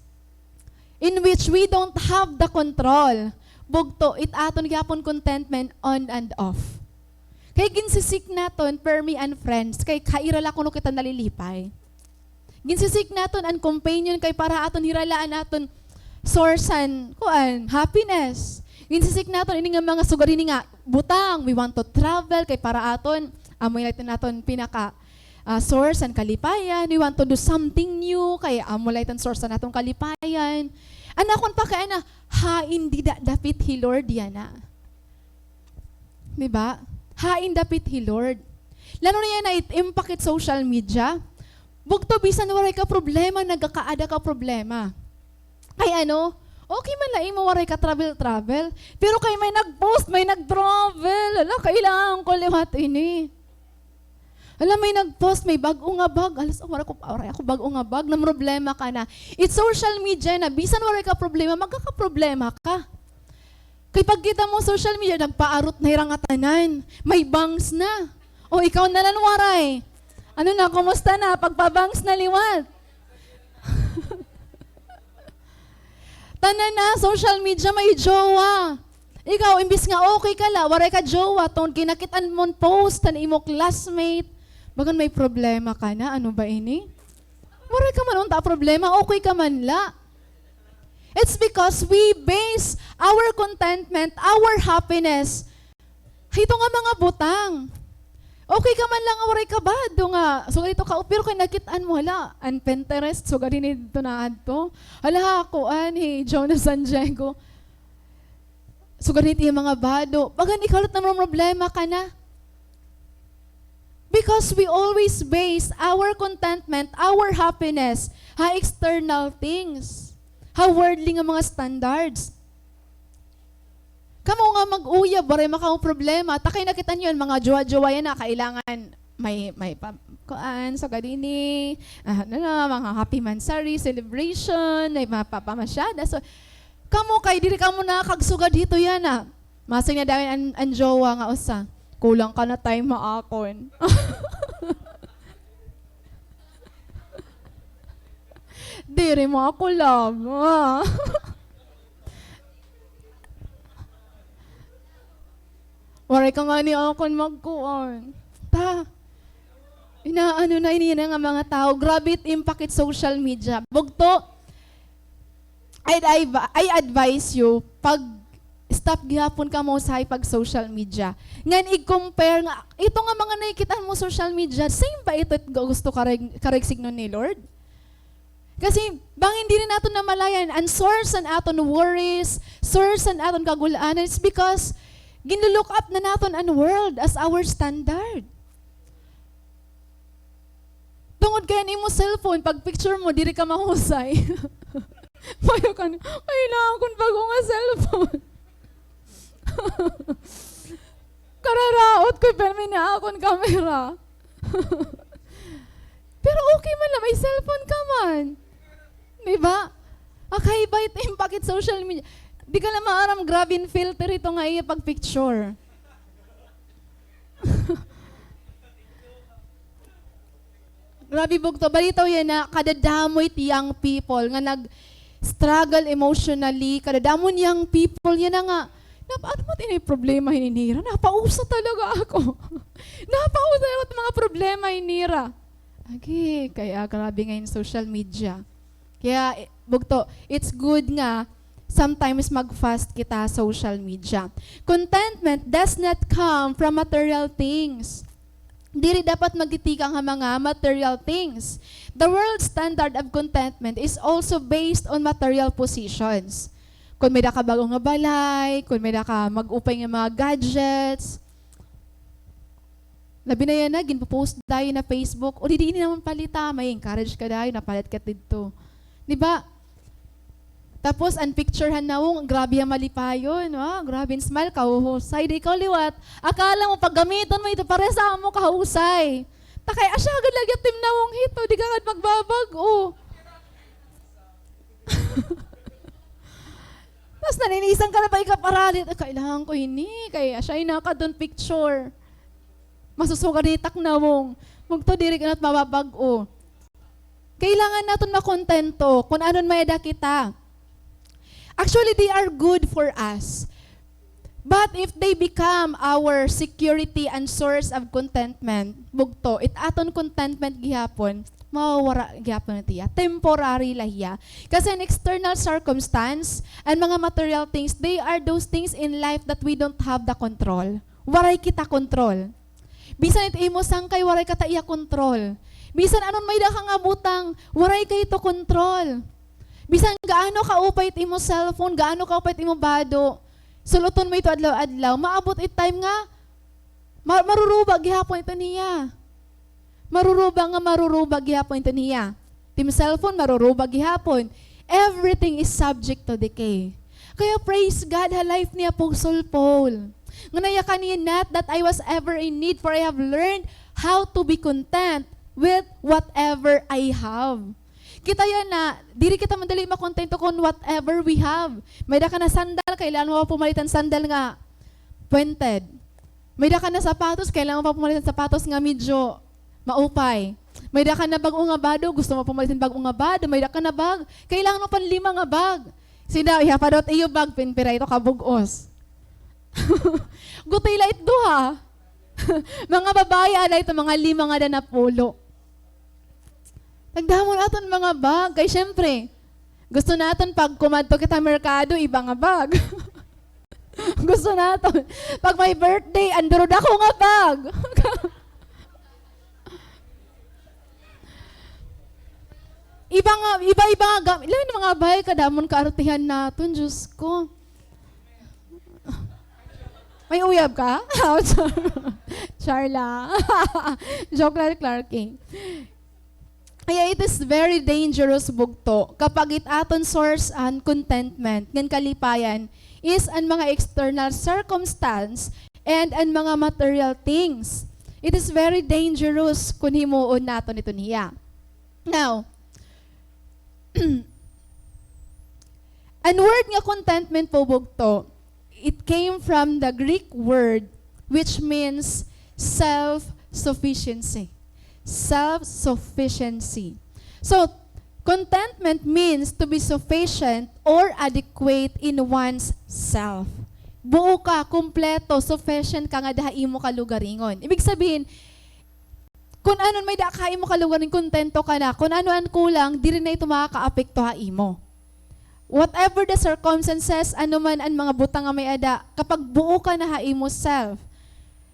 in which we don't have the control, bugto, it aton gihapon contentment on and off. Kay ginsisik naton, permi an friends, kay kaira la kuno kita nalilipay. Ginsisik naton an companion kay para aton hira la an aton source han, kuan, happiness. Ginsisik naton ini nga mga sugad hini nga butang. We want to travel kay para aton, amo la iton aton pinaka, ah, source han kalipayan. We want to do something new kay amo la iton source han aton kalipayan. An akon pakiana, hain dida dapit hi Lord yana. Di ba? Hain dapit hi Lord. Lalo na yana it impact it social media. Bugto, bisan waray ka problema, nagkakaada ka problema. Kay ano, okay man la imo waray ka travel-travel. Pero kay may nag-post, may nag-travel. Hala, kailangan ko liwat ini. Hala, may nag-post, may bag-o nga bag. Alas, oh, waray ko, waray ako bag-o nga bag. Namroblema ka na. It social media na, bisan waray ka problema, magkakaproblema ka. Kay pagkita mo social media, nagpaarot na hira ngatanan. May bangs na. O, ikaw na la an waray. Ano na, kumusta na? Pagpa-bangs na liwat. Tanan na, social media, may jowa. Ikaw, imbis nga okay ka la, waray ka jowa, tungod kay nakit-an mo an post han imo classmate. Bagan may problema ka na, ano ba ini? Waray ka man unta problema, okay ka man la. It's because we base our contentment, our happiness, hito nga mga butang. Okay ka man la nga waray ka bado nga, sugad didto ka, pero kay nakit-an mo, hala, an Pinterest, sugad hini didto na adto. Hala, kuan, hi Jonah San Diego. Sugad hini it iya mga bado. Bagan ikaw la it namroproblema ka na. Because we always base our contentment, our happiness, ha external things, ha worldly nga mga standards. Kamo nga mag-uyab, waray man kamo problema. Ta kay nakit-an niyo an mga jowa-jowa yana, kailangan may, may pa, kuan, sugad hini, ah, ano na, mga happy monthsary, celebration, may mga papamasyada. So, kamo kay diri kamo nakakagsugad hito yana. Masiring na dayon an, an jowa nga usa, "Kulang ka na time ha akon." Diri mo ako love. Ah. Waray ka ngani akon magkuan. Ta. Inaano na ini nga mga tawo. Grabe it impact it social media. Bugto, I'd, I, I advise you, pag-stop gihapon kamo usahay pag-social media. Ngan i-compare nga, ito nga mga nakikita mo social media, same ba ito it gusto kareg-, karigsignon ni Lord? Kasi, bangin diri naton namalayan, an source an aton worries, source an aton kagul-anan, it's because ginlo-look up na naton an world as our standard. Tungod kay an imo cellphone, pag-picture mo, diri ka mahusay. Mayo ka na, "Kailangan ko hin bag-o nga cellphone." Kararaot ko pirmi ha akon kamera. Pero okay man la, may cellphone ka man. Di ba? Akay ba it impact it social media? Di ka la maaram, grabe hin filter ito nga iya pag-picture. Grabe, bugto. Balitaw yana, kadadamo it young people nga nag-struggle emotionally. Kadadamo hin young people yana nga, napa-, ano man it ini problema hini nira? Napausa talaga ako. Napausa ako it mga problema hini nira. Agi, kay, ah, grabe ngay-an social media. Kaya, eh, bugto, it's good nga sometimes mag-fast kita social media. Contentment does not come from material things. Diri dapat magtitikang ha mga material things. The world standard of contentment is also based on material possessions. Kon may-ada ka bag-o nga balay, kon may-ada ka mag-upay nga mga gadgets, labi na yana, ginpo-post dayon ha Facebook. O di, di ini naman palita, ma-encourage ka dayon, napalit ka didto. Di ba? Tapos, an picture han nawong, grabe an malipayon, ah, grabe an smile, kahuhusay. Di ikaw liwat, akala mo, paggamiton mo ito, pareha sa amo kahusay. Ta kay, asya gad lagi it im nawong hito, di ka gad magbabag-o. Tas naninisan ka na pa ikaparalit, "Ay, kailangan ko ini, kay asya nakadto an picture." Masusugad ini it ak nawong. Bugto, diri ka na mababag-o. Kailangan naton makontento kon ano an may-ada kita. Actually, they are good for us. But if they become our security and source of contentment, bugto, it aton contentment gihapon, mawawara gihapon it hiya. Temporary la hiya. Kasi an external circumstance, an mga material things, they are those things in life that we don't have the control. Waray kita kontrol. Bisan it imo sangkay, waray ka ta iya kontrol. Bisan ano an may-ada ka nga butang, waray ka ito kontrol. Bisan gaano kaupay it imo cellphone, gaano kaupay it imo bado, sul-uton mo ito adlaw-adlaw, maabot it time nga ma-, maruruba gihapon ito niya. Maruruba nga maruruba gihapon ito niya. It im cellphone, maruruba gihapon. Everything is subject to decay. Kaya praise God ha life ni Apostle Paul. Nga nayakan niya, "Not that I was ever in need, for I have learned how to be content with whatever I have." Kita yana, diri kita madali makontento kon whatever we have. May-ada ka na sandal, kailangan mo pa pumalit hin sandal nga pointed. May-ada ka na sapatos, kailangan mo pa pumalit hin sapatos nga medyo maupay. May-ada ka na bag-o nga bado, gusto mo pumalit hin bag-o nga bado. May-ada ka na bag, kailangan mo pa hin lima nga bag. Sige daw, ihapadot iyo bag, pin-, pira ito kabug-os. Gutay la it duha. Mga babaye, ada ito, mga lima ngada napulo. Nagdamo an aton mga bag. Kay syempre, gusto naton pag kumadto kita merkado, iba nga bag. Gusto naton, pag may birthday, an duro-dako nga bag. Panga-, iba-iba nga gam-, lain mga bahay, kadamon kaartihan naton, Diyos ko. May uyab ka? Char lang. Joke lang, Clark King. Kaya it is very dangerous, bugto, kapag it aton source an contentment ngan kalipayan is an mga external circumstance and an mga material things. It is very dangerous kon himuon naton iton hiya. Now, an word nga contentment po, bugto, it came from the Greek word which means self-sufficiency. Self-sufficiency. So, contentment means to be sufficient or adequate in one's self. Buo ka, kumpleto, sufficient ka ngada ha imo kalugaringon. Ibig sabihin, kun ano an may-ada ka ha imo kalugaringon, kontento ka na. Kun ano an kulang, diri na ito makakaapekto ha imo. Whatever the circumstances, ano man an mga butang nga may-ada, kapag buo ka na ha imo self,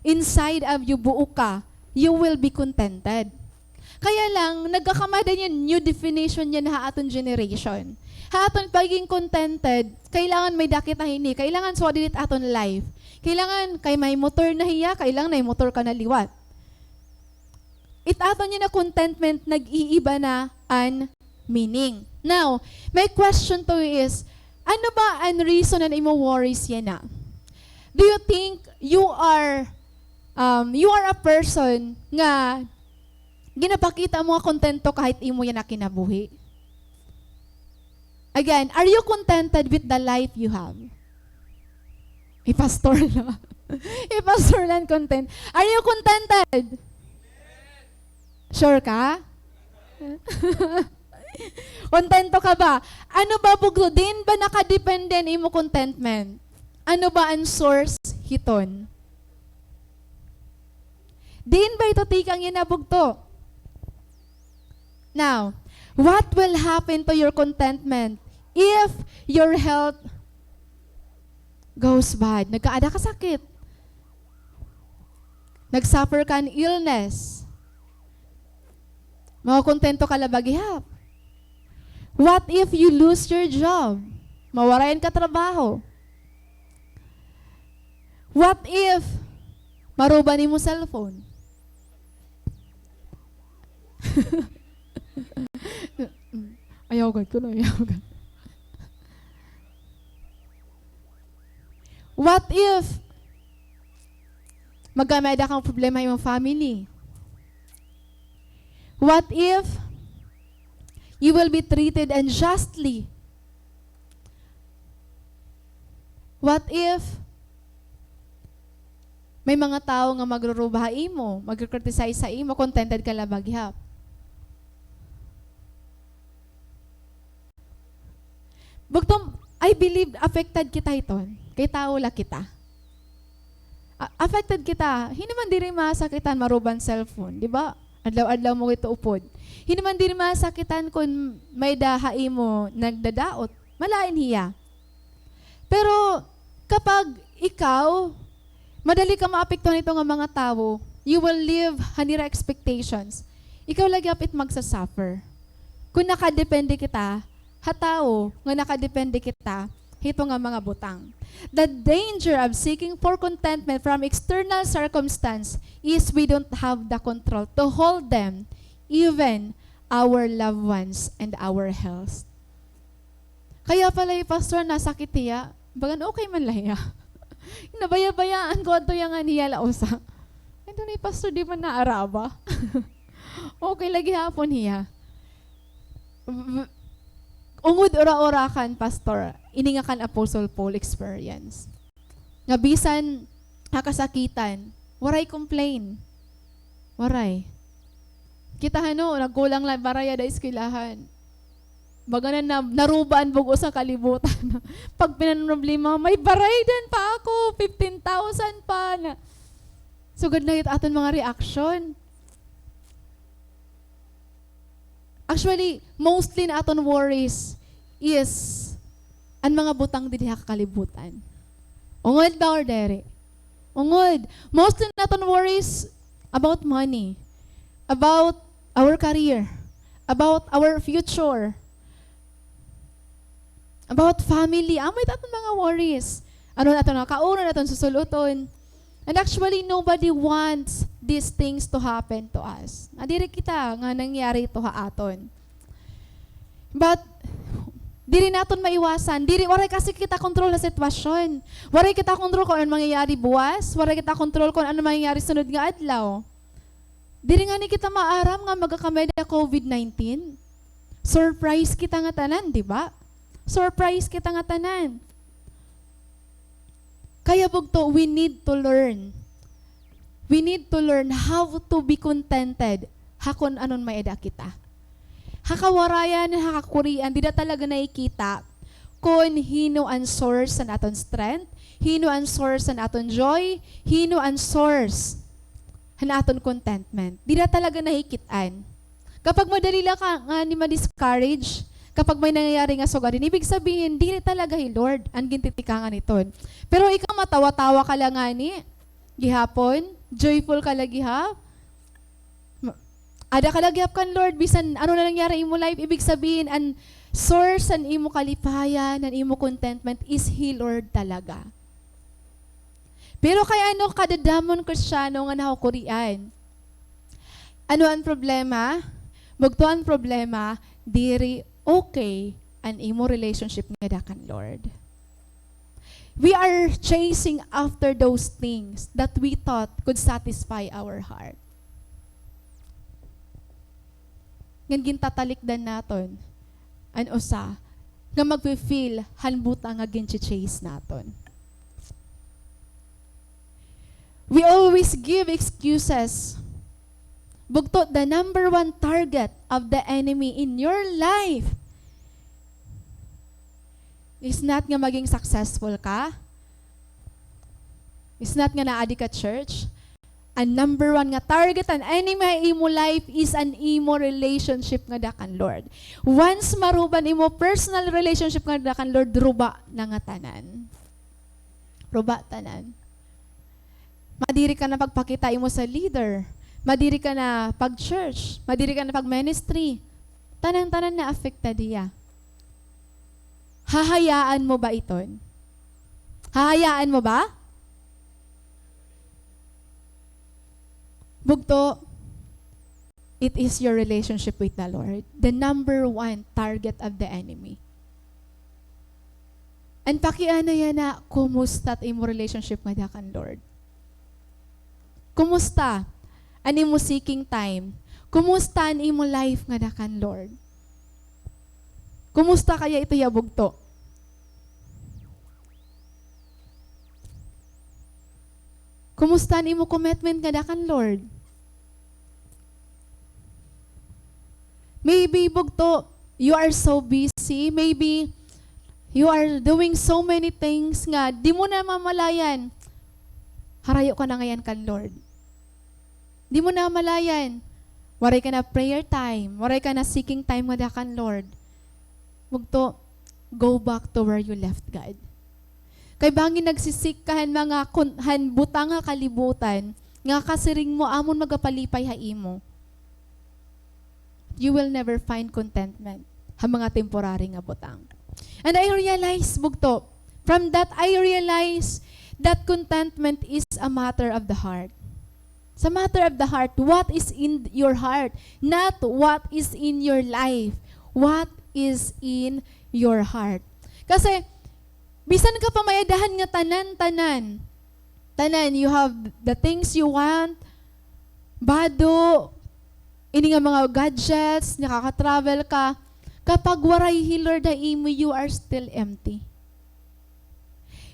inside of you, buo ka, you will be contented. Kaya lang, nagkakamada niyan, new definition niyan ha aton generation. Ha aton pagiging contented, kailangan may-ada kita hini, kailangan suha didi it aton life. Kailangan kay may motor na hiya, kailangan may motor ka na liwat. It aton yana contentment, nag-iiba na an meaning. Now, my question to you is, ano ba an reason an imo worries yana? Do you think you are, um, you are a person nga ginapakita mo nga kontento ka hit imo yana kinabuhi? Again, are you contented with the life you have? Hi pastor la. Hi pastor la an content. Are you contented? Sure ka? Kontento ka ba? Ano ba, bugto, diin ba nakadepende an imo contentment? Ano ba an source hiton? Diin ba ito tikang yana, bugto? Now, what will happen to your contentment if your health goes bad? Nagkaada ka sakit. Nag-suffer ka an illness. Makokontento ka la ba gihap? What if you lose your job? Mawarayan ka trabaho. What if maroba an imo cellphone? Ayaw gad kuno, ayaw gad. What if magkamay-ada kang problema ha imong family? What if you will be treated unjustly? What if may mga tawo nga magruruba ha imo, magki-criticize ha imo, contented ka la ba gihap? Bugto, I believe affected kita hiton. Kay tawo la kita. A-, affected kita. Hin-o man diri masakitan maroba an cellphone, di ba? Adlaw-adlaw mo ito upod. Hin-o man diri masakitan kon may-ada ha imo nagdadaot. Malain hiya. Pero kapag ikaw, madali ka maapektuhan hito nga mga tawo, you will live han ira expectations. Ikaw la gihap it magsa-suffer. Kon nakadepende kita ha tawo, nga nakadepende kita hito nga mga butang. The danger of seeking for contentment from external circumstance is we don't have the control to hold them, even our loved ones and our health. Kaya pala hi Pastor nasakit hiya, bagan okay man la hiya. Nabaya-bayaan ko adto hiya ngan hiya la usa. Ay, dunay Pastor, di man naaraba. Okay la gihapon hiya. V-, ungod ura-ura kan Pastor, ini nga kan Apostle Paul experience. Nga bisan ha kasakitan, waray complain. Waray. Kita hano, nagkulang la baraya da eskwelahan. Baga na, na, naruba an bug-os nga kalibutan. Pag pinanroblema, may baraya din pa ako, fifteen thousand pa na. Sugad na it aton mga reaction. Actually, mostly na aton worries is an mga butang didi ha kakalibutan. Ungod ba or diri? Ungod. Mostly na aton worries about money, about our career, about our future, about family. Amo it aton mga worries. Ano an aton nga kaunon, aton susul-oton. And actually, nobody wants these things to happen to us. Nga diri kita nga nangyari ito ha aton. But, diri naton maiwasan. Diri, waray kasi kita kontrol sa sitwasyon. Waray kita kontrol kung ano mangyayari buwas. Waray kita kontrol kung ano mangyayari sunod nga adlaw. Diri ngani kita maaram nga magkakamay na COVID nineteen. Surprise kita nga tanan, di ba? Surprise kita nga tanan. Kaya bugto, we need to learn. We need to learn how to be contented ha kon ano an may-ada kita. Ha kawarayan, ha kakurian, dida talaga nakikita kon hin-o an source han aton strength, hin-o an source han aton joy, hin-o an source han aton contentment. Dida talaga nakikit-an. Kapag madali la ka ngani ma-discourage, kapag may nangyayari nga sugarin, ibig sabihin, diri talaga hi Lord an gintitikangan hiton. Pero ikaw, matawa-tawa ka la ngani gihapon, joyful ka la gihap, ma-, ada ka la gihap kan Lord, bisan ano na nangyari ha imo life, ibig sabihin, an source han imo kalipayan, han imo contentment is hi Lord talaga. Pero kay ano kadadamon Kristiyano nga nakukurian? Ano an problema? Bugto, an problema, diri okay an imo relationship ngada kan Lord. We are chasing after those things that we thought could satisfy our heart. Ngan gintatalikdan naton an usa nga magfi-feel han butang nga ginche-chase naton. We always give excuses. Bugto, the number one target of the enemy in your life is not nga maging successful ka. Is not nga naadi ka church. An number one nga target han enemy ha imo life is an imo relationship ngada kan Lord. Once maruba an imo personal relationship ngada kan Lord, ruba na nga tanan. Ruba tanan. Madiri ka na pagpakita imo sa leader. Madiri ka na pag-church. Madiri ka na pag-ministry. Tanan-tanan na affected hiya. Hahayaan mo ba iton? Hahayaan mo ba? Bugto, it is your relationship with the Lord, the number one target of the enemy. An pakiana yana, kumusta it imo relationship ngada kan Lord? Kumusta an imo seeking time? Kumusta an imo life ngada kan Lord? Kumusta kaya ito hiya, bugto? Kumusta an imo commitment ngada kan Lord? Maybe, bugto, you are so busy. Maybe you are doing so many things nga di mo namamalayan, harayo ka na ngay-an kan Lord. Di mo namalayan, waray ka na prayer time, waray ka na seeking time ngada kan Lord. Bugto, go back to where you left God. Kay bangin nagsi-seek ka han mga kun-, han butang ha kalibutan, nga kasiring mo, amon magapalipay ha imo, you will never find contentment ha mga temporary nga butang. And I realize, bugto, from that I realize that contentment is a matter of the heart. It's a matter of the heart. What is in your heart? Not what is in your life. What is in your heart? Kasi, bisan ka pa may-adahan nga tanan-tanan, tanan, you have the things you want, bado, ini nga mga gadgets, nakaka-travel ka, kapag waray hi Lord ha imo, you are still empty.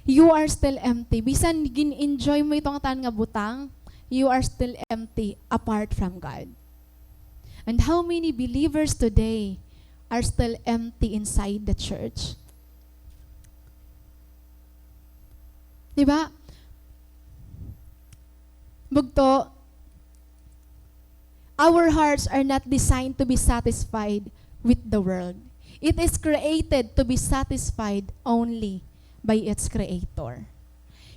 You are still empty. Bisan gin-enjoy mo iton nga tanan nga butang, you are still empty apart from God. And how many believers today are still empty inside the church? Di ba? Bugto, our hearts are not designed to be satisfied with the world. It is created to be satisfied only by its creator.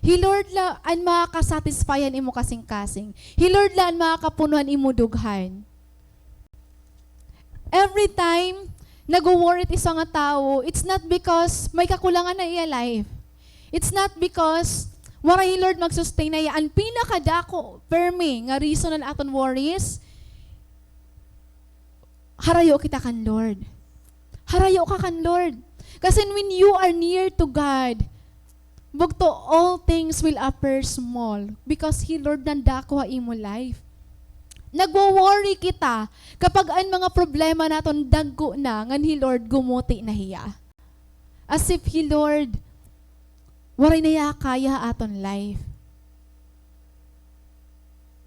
Hi Lord la an makaka-satisfy han imo kasingkasing. Hi Lord la an makakapuno han imo dughan. Every time nagwo-worry it isa nga tawo, it's not because may kakulangan ha iya life. It's not because waray hi Lord mag-sustain ha iya. An pinakadako, permi, nga reason han aton worries, harayo kita kan Lord. Harayo ka kan Lord. Kasi when you are near to God, bugto, all things will appear small because hi Lord nandako ha imo life. Nagwo-worry kita kapag an mga problema naton dagko na, ngan hi Lord gumuti na hiya. As if hi Lord waray na hiya kaya ha aton life.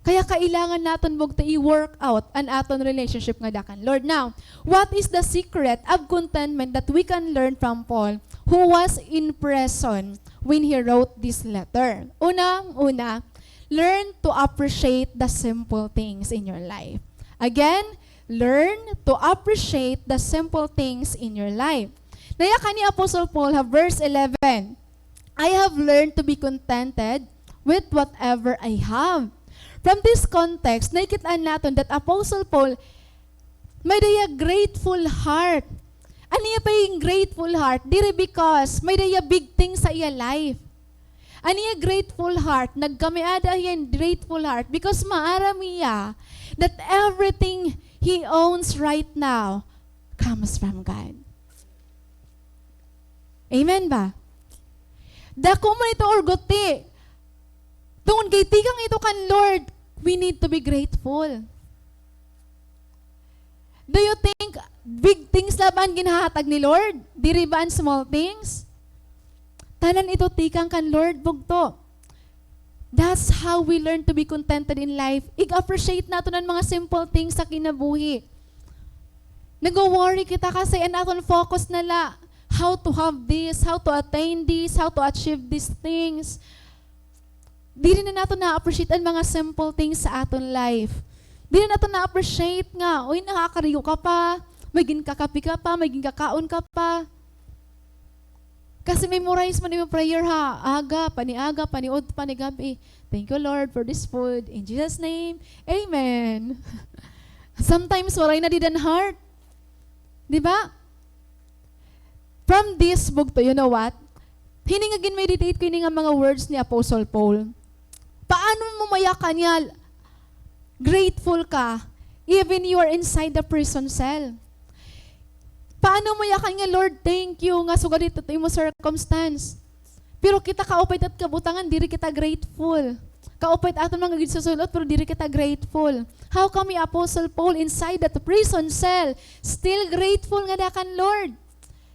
Kaya kailangan naton bugto i-work out an aton relationship ngada kan Lord. Now, what is the secret of contentment that we can learn from Paul, who was in prison when he wrote this letter? Unang-una, learn to appreciate the simple things in your life. Again, learn to appreciate the simple things in your life. Nayakan ni Apostle Paul ha verse eleven, "I have learned to be contented with whatever I have." From this context, nakikit-an naton that Apostle Paul, may-ada hiya grateful heart. An iya pagiging grateful heart, diri because may-ada hiya big things ha iya life. An iya grateful heart, nagkamay-ada hiya hin grateful heart because maaram hiya that everything he owns right now comes from God. Amen ba? Dako man ito or guti. Tungod kay tikang ito kan Lord, we need to be grateful. Do you think big things la ba an ginhahatag ni Lord? Diri ba an small things? Tanan ito tikang kan Lord, bugto. That's how we learn to be contented in life. Ig-appreciate naton an mga simple things sa kinabuhi. Nagwo-worry kita kasi an aton focus na la, how to have this, how to attain this, how to achieve these things. Diri na naton na-appreciate an mga simple things sa aton life. Diri na naton na-appreciate nga, uy, nakakarigo ka pa, may ginkakape ka pa, may ginkakaon ka pa. Kasi memorize mo na imo prayer ha, aga, paniaga, paniud, panigab-i. Thank you, Lord, for this food. In Jesus' name, amen. Sometimes, waray na dida an heart. Di ba? From this, bugto, you know what? Hini nga gin-meditate ko ini nga mga words ni Apostle Paul. Paano mo mayakan nga grateful ka even you are inside the prison cell? Paano mo yakan nga, "Lord, thank you nga sugad hito imo circumstance." Pero kita kaupay it at kabutangan, diri kita grateful. Kaupay it aton mga ginsusul-ot, pero diri kita grateful. How come hi Apostle Paul inside that prison cell still grateful ngada kan Lord?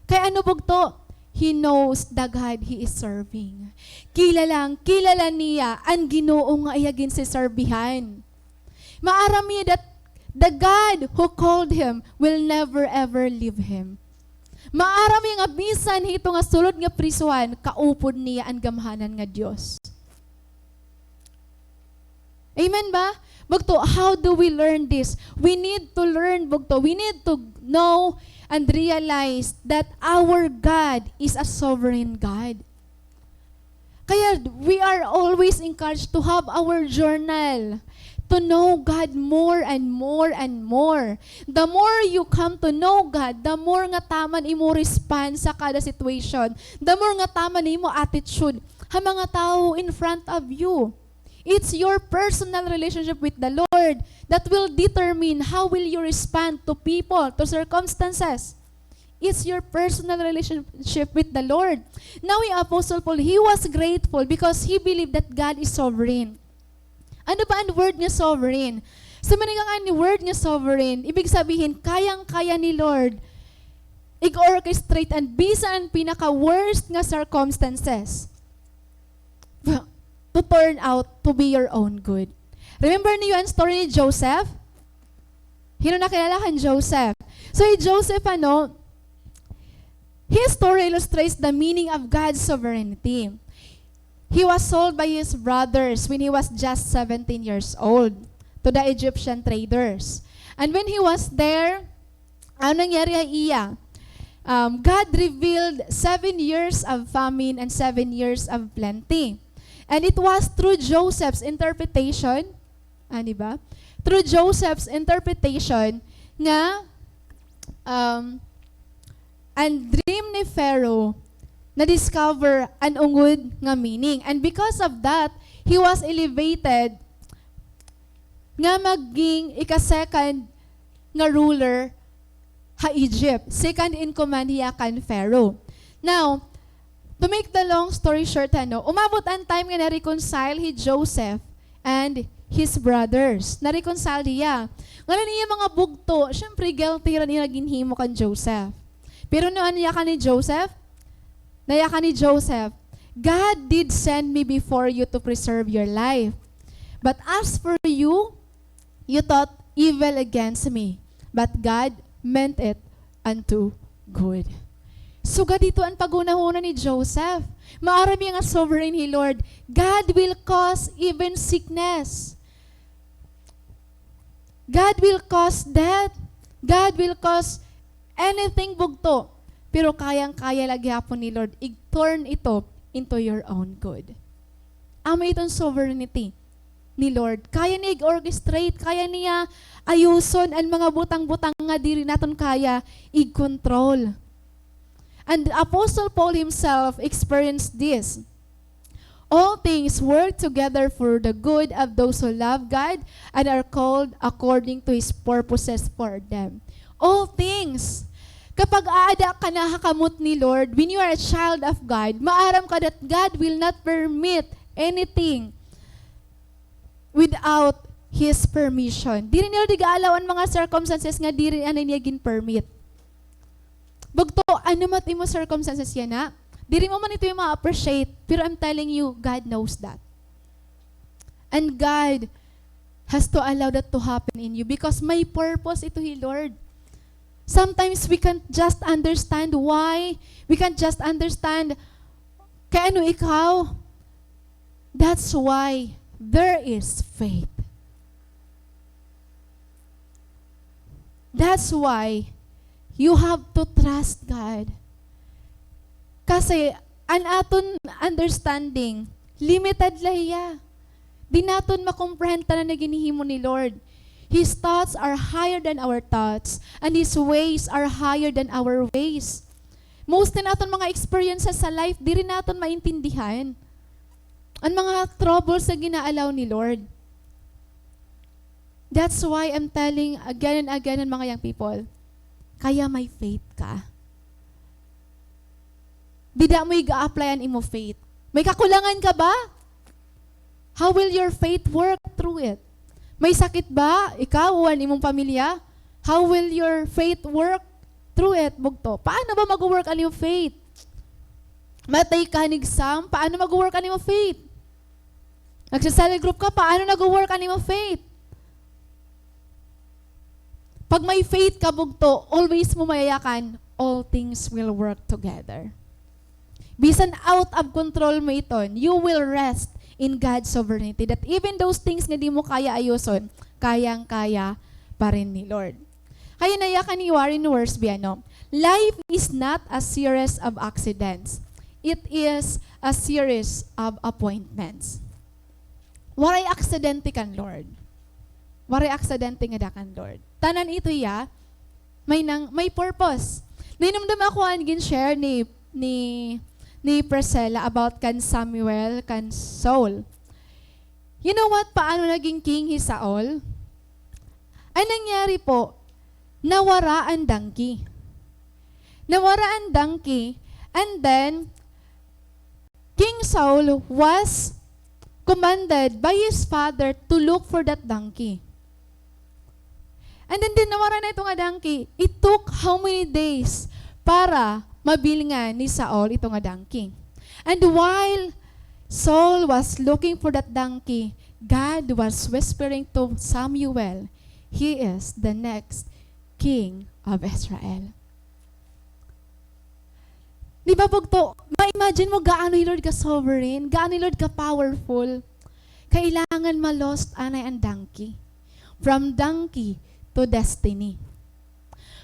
Kay ano bugto? He knows the God he is serving. Kilala, kilala niya an Ginoo nga iya ginseserbihan. Maaram niya that the God who called him will never ever leave him. Maaram niya nga bisan hito nga sulod nga prisuhan, kaupod niya an gamhanan nga Dios. Amen ba? Bugto, how do we learn this? We need to learn, bugto. We need to know and realize that our God is a sovereign God. Kaya we are always encouraged to have our journal, to know God more and more and more. The more you come to know God, the more nga tama an imo response sa kada situation, the more nga tama an imo attitude ha mga tawo in front of you. It's your personal relationship with the Lord that will determine how will you respond to people, to circumstances. It's your personal relationship with the Lord. Now, hi Apostle Paul, he was grateful because he believed that God is sovereign. Ano ba an word nga sovereign? Sa manikangani word nga sovereign, ibig sabihin, kayang-kaya ni Lord ig-orchestrate an bisan an pinaka-worst nga circumstances to turn out to be your own good. Remember niyo an story ni Joseph? Hin-o nakilala kan Joseph? So, hi Joseph, ano, his story illustrates the meaning of God's sovereignty. He was sold by his brothers when he was just seventeen years old to the Egyptian traders. And when he was there, ano nangyari ha iya? Um, God revealed seven years of famine and seven years of plenty. And it was through Joseph's interpretation, ano ba? Through Joseph's interpretation nga Um, an dream ni Pharaoh na-discover an ungod nga meaning. And because of that, he was elevated nga maging ika-second nga ruler ha Egypt. Second in command hiya kan Pharaoh. Now, to make the long story short, ano, umabot an time nga na-reconcile hi Joseph and his brothers. Na-reconcile hiya. Ngan an iya mga bugto, syempre, guilty hira han iya ginhimo kan Joseph. Pero ano an yakan ni Joseph? Nayakan ni Joseph, "God did send me before you to preserve your life. But as for you, you thought evil against me, but God meant it unto good." Sugad hito an paghunahuna ni Joseph. Maaram hiya nga sovereign hi Lord. God will cause even sickness. God will cause death. God will cause anything, bugto. Pero kayang-kaya la gihapon ni Lord i-turn ito into your own good. Amo iton sovereignty ni Lord. Kaya niya ig-orchestrate, kaya niya ayuson an mga butang-butang nga diri naton kaya ig-control. And Apostle Paul himself experienced this. "All things work together for the good of those who love God and are called according to His purposes for them." All things. Kapag aada ka na ha kamot ni Lord, when you are a child of God, maaram ka that God will not permit anything without His permission. Diri ni Lord ig-a-allow an mga circumstances nga diri anay niya gin-permit. Bugto, ano man it imo circumstances yana, diri mo man ito ma-appreciate, pero I'm telling you, God knows that. And God has to allow that to happen in you because may purpose ito hi Lord. Sometimes we can't just understand why. We can't just understand kay ano ikaw. That's why there is faith. That's why you have to trust God. Kasi an aton understanding, limited la hiya. Di naton ma-comprehend tanan nga ginhihimo ni Lord. His thoughts are higher than our thoughts, and His ways are higher than our ways. Most in aton mga experiences sa life, diri naton maintindihan an mga troubles nga gina-allow ni Lord. That's why I'm telling again and again an mga young people, kaya may faith ka. Dida mo iga-apply an imo faith. May kakulangan ka ba? How will your faith work through it? May sakit ba ikaw o an imong pamilya? How will your faith work through it, bugto? Paano ba mag-work an imo faith? Ma-take ka han exam, paano mag-work an imo faith? Nagse-cell group ka, paano nag-work an imo faith? Pag may faith ka, bugto, always mo mayayakan, all things will work together. Bisan out of control mo iton, you will rest in God's sovereignty. That even those things nga di mo kaya ayuson, kayang-kaya pa rin ni Lord. Kaya nayakan ni Warren Wiersbe, ano, "Life is not a series of accidents. It is a series of appointments." Waray aksidente kan Lord. Waray aksidente ngada kan Lord. Tanan ito iya, may nang, may purpose. Nahinumdom ako an gin-share ni, ni, ni Priscilla about kan Samuel, kan Saul. You know what? Paano naging king hi Saul? An nangyari po, nawara an donkey. Nawara an donkey, and then, King Saul was commanded by his father to look for that donkey. And then, din nawara na ito nga donkey. It took how many days para mabilngan ni Saul ito nga donkey? And while Saul was looking for that donkey, God was whispering to Samuel, "He is the next king of Israel." Di ba, bugto, ma-imagine mo gaano hi Lord ka-sovereign, gaano hi Lord ka-powerful. Kailangan ma-lost anay an donkey. From donkey to destiny.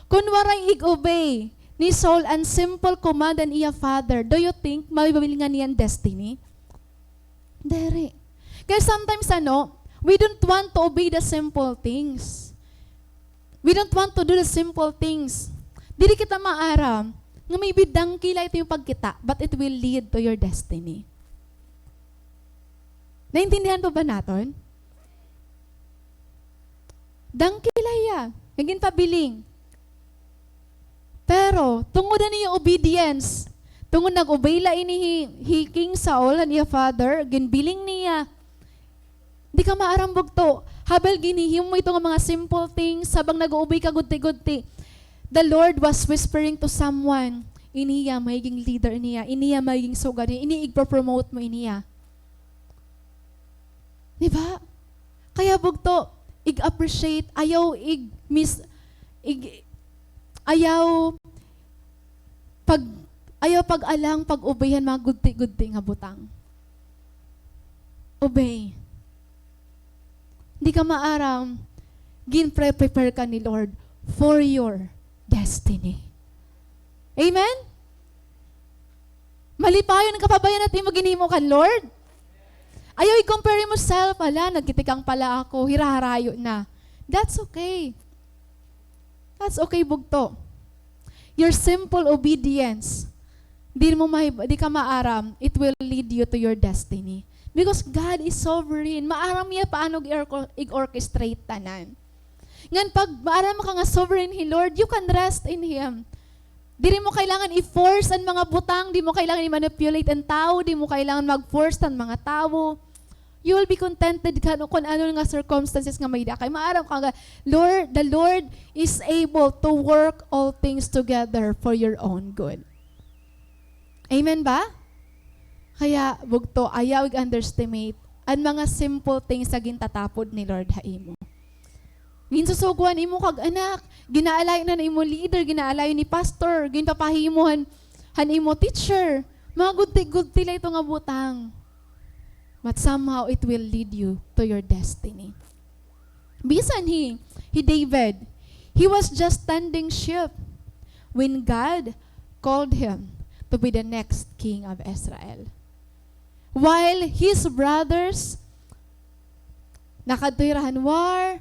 Kon waray ig-obey ni Saul an simple command an iya father, do you think mabibilngan niya an destiny? Diri. Kaya sometimes, ano, we don't want to obey the simple things. We don't want to do the simple things. Diri kita maaram nga maybe dangki la ito yung pagkita, but it will lead to your destiny. Naintindihan pa ba naton? Dangki la hiya nga ginpabiling. Pero, tungod han iya obedience, tungod nag-obey la ini hi, hi King Saul, han iya father, ginbiling niya. Di ka maaram, bugto. Habal ginhihimo mo ito nga mga simple things, habang nag-uubay ka gudti-gudti, the Lord was whispering to someone, "Ini hiya, mahiging leader ini hiya. Ini hiya, mahiging sugad ini hiya. Ini igpo-promote mo ini hiya." Di ba? Kaya, bugto, ig-appreciate, ayaw ig-miss, ig-, ayaw pag, ayaw pag-alang pag-obey han mga gudti-gudti nga butang. Obey. Di ka maaram, ginpre-prepare ka ni Lord for your destiny. Amen? Malipayon ka pa ba yana it imo ginhimo kan Lord? Ayaw i-compare imo self, "Hala, nagkitikang pala ako, hiraharayo na." That's okay. That's okay, bugto. Your simple obedience, di mo mahi-, di ka maaram, it will lead you to your destiny. Because God is sovereign. Maaram niya paano i-orco-, i-orchestrate tanan. Ngan pag maaram ka nga sovereign hi Lord, you can rest in Him. Diri mo kailangan i-force an mga butang, di mo kailangan i-manipulate an tawo, di mo kailangan mag-force an mga tawo. You will be contented kan, kun ano nga circumstances nga may-ada kay. Maaram ka nga, Lord, the Lord is able to work all things together for your own good. Amen ba? Kaya, bugto, ayaw ig-underestimate an mga simple things nga gintatapod ni Lord ha imo. Ginsusugo han imo kag-anak, ginaalayon han imo leader, ginaalayon ni pastor, ginpapahimo han, han imo teacher. Mga gudti-gudti la ito nga butang. But somehow it will lead you to your destiny. Bisan hi, hi David, he was just tending sheep when God called him to be the next king of Israel. While his brothers, nakadto hira han war,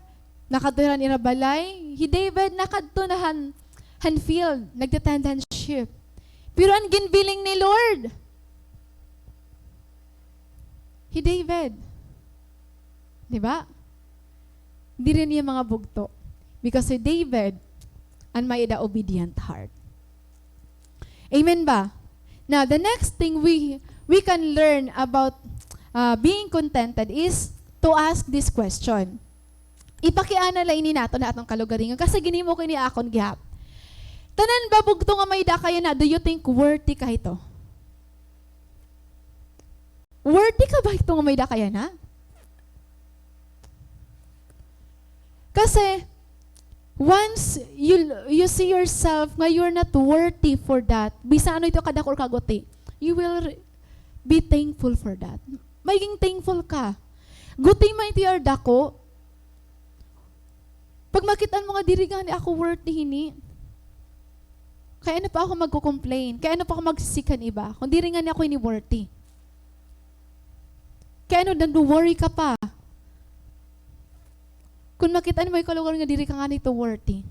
nakadto hira han ira balay, hi David nakadto na han, han field, nagte-tend han sheep. Pero an ginbiling ni Lord, hi David. Di ba? Diri niya mga bugto. Because hi David, an may-ada obedient heart. Amen ba? Now, the next thing we, we can learn about, uh, being contented is to ask this question. Ipakiana la ini naton ha aton kalugaringon. Kasi ginhimo ko ini akon gihap. Tanan ba bugto nga may-ada ka yana, do you think worthy ka hito? Worthy ka ba hito nga may-ada ka yana? Kasi, once you, you see yourself nga you're not worthy for that, bisan ano ito kadako or kaguti, you will re-, be thankful for that. Magiging thankful ka. Guti man ito or dako, pag makit-an mo nga diri ngani ako worthy hini, kay ano pa ako magko-complain? Kay ano pa ako magsisik han iba? Kung diri ngani ako hini worthy. Kay ano, nagwo-worry ka pa? Kung makit-an mo ikaw lugar nga diri ka ngani ito worthy.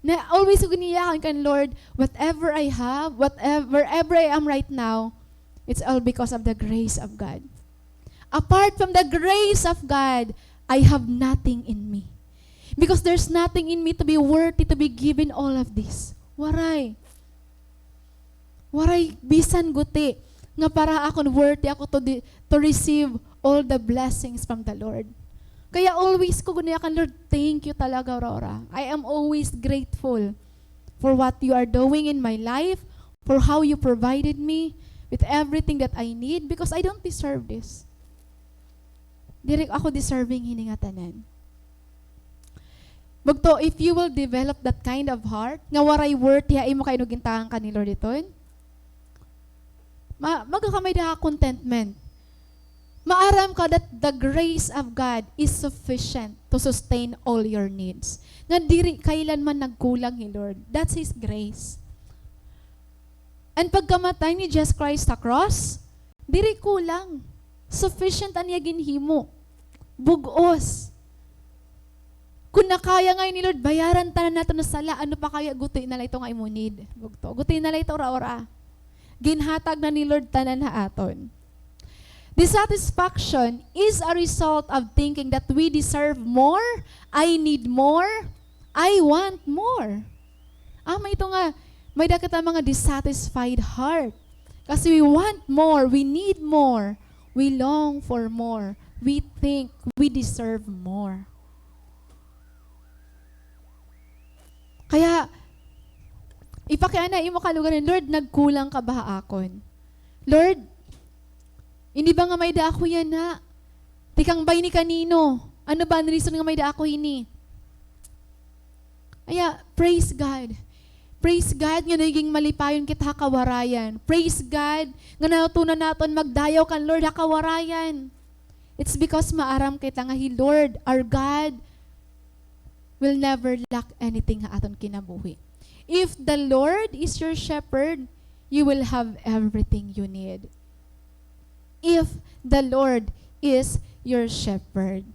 Na always ko giniyakan kan Lord, whatever I have, whatever, wherever I am right now, it's all because of the grace of God. Apart from the grace of God, I have nothing in me. Because there's nothing in me to be worthy to be given all of this. Waray. Waray bisan guti nga para akon worthy ako to di-, to receive all the blessings from the Lord. Kaya always ko guniya kan Lord, "Thank you talaga, Rora. I am always grateful for what you are doing in my life, for how you provided me with everything that I need, because I don't deserve this." Diri ako deserving hini nga tanan. Bugto, if you will develop that kind of heart, nga waray worthy ha imo kay ano gintagan ka ni Lord iton, ma-, magkakamay da ka contentment. Maaram ka that the grace of God is sufficient to sustain all your needs. Nga diri kailanman nagkulang hi Lord. That's His grace. And pagkamatay ni Jesus Christ sa cross, diri kulang. Sufficient an iya ginhimo. Bug-os. Kon nakaya ngay ni Lord bayaran tanan naton nga sala, ano pa kaya, guti na la ito nga imo need. Bugto. Guti na la ito ura-ura. Ginhatag na ni Lord tanan ha aton. Dissatisfaction is a result of thinking that we deserve more, I need more, I want more. Amo ito nga, may-ada kita mga dissatisfied heart. Kasi we want more, we need more, we long for more, we think we deserve more. Kaya, ipakiana imo kalugaringon, "Lord, nagkulang ka ba ha akon? Lord, ini ba nga may-ada ako yana? Tikang ba ini kanino? Ano ba an reason nga may-ada ako ini?" Kaya, praise God. Praise God nga nagiging malipayon kita ha kawarayan. Praise God nga natutunan naton magdayaw kan Lord ha kawarayan. It's because maaram kita nga hi Lord, our God, will never lack anything ha aton kinabuhi. If the Lord is your shepherd, you will have everything you need. If the Lord is your shepherd.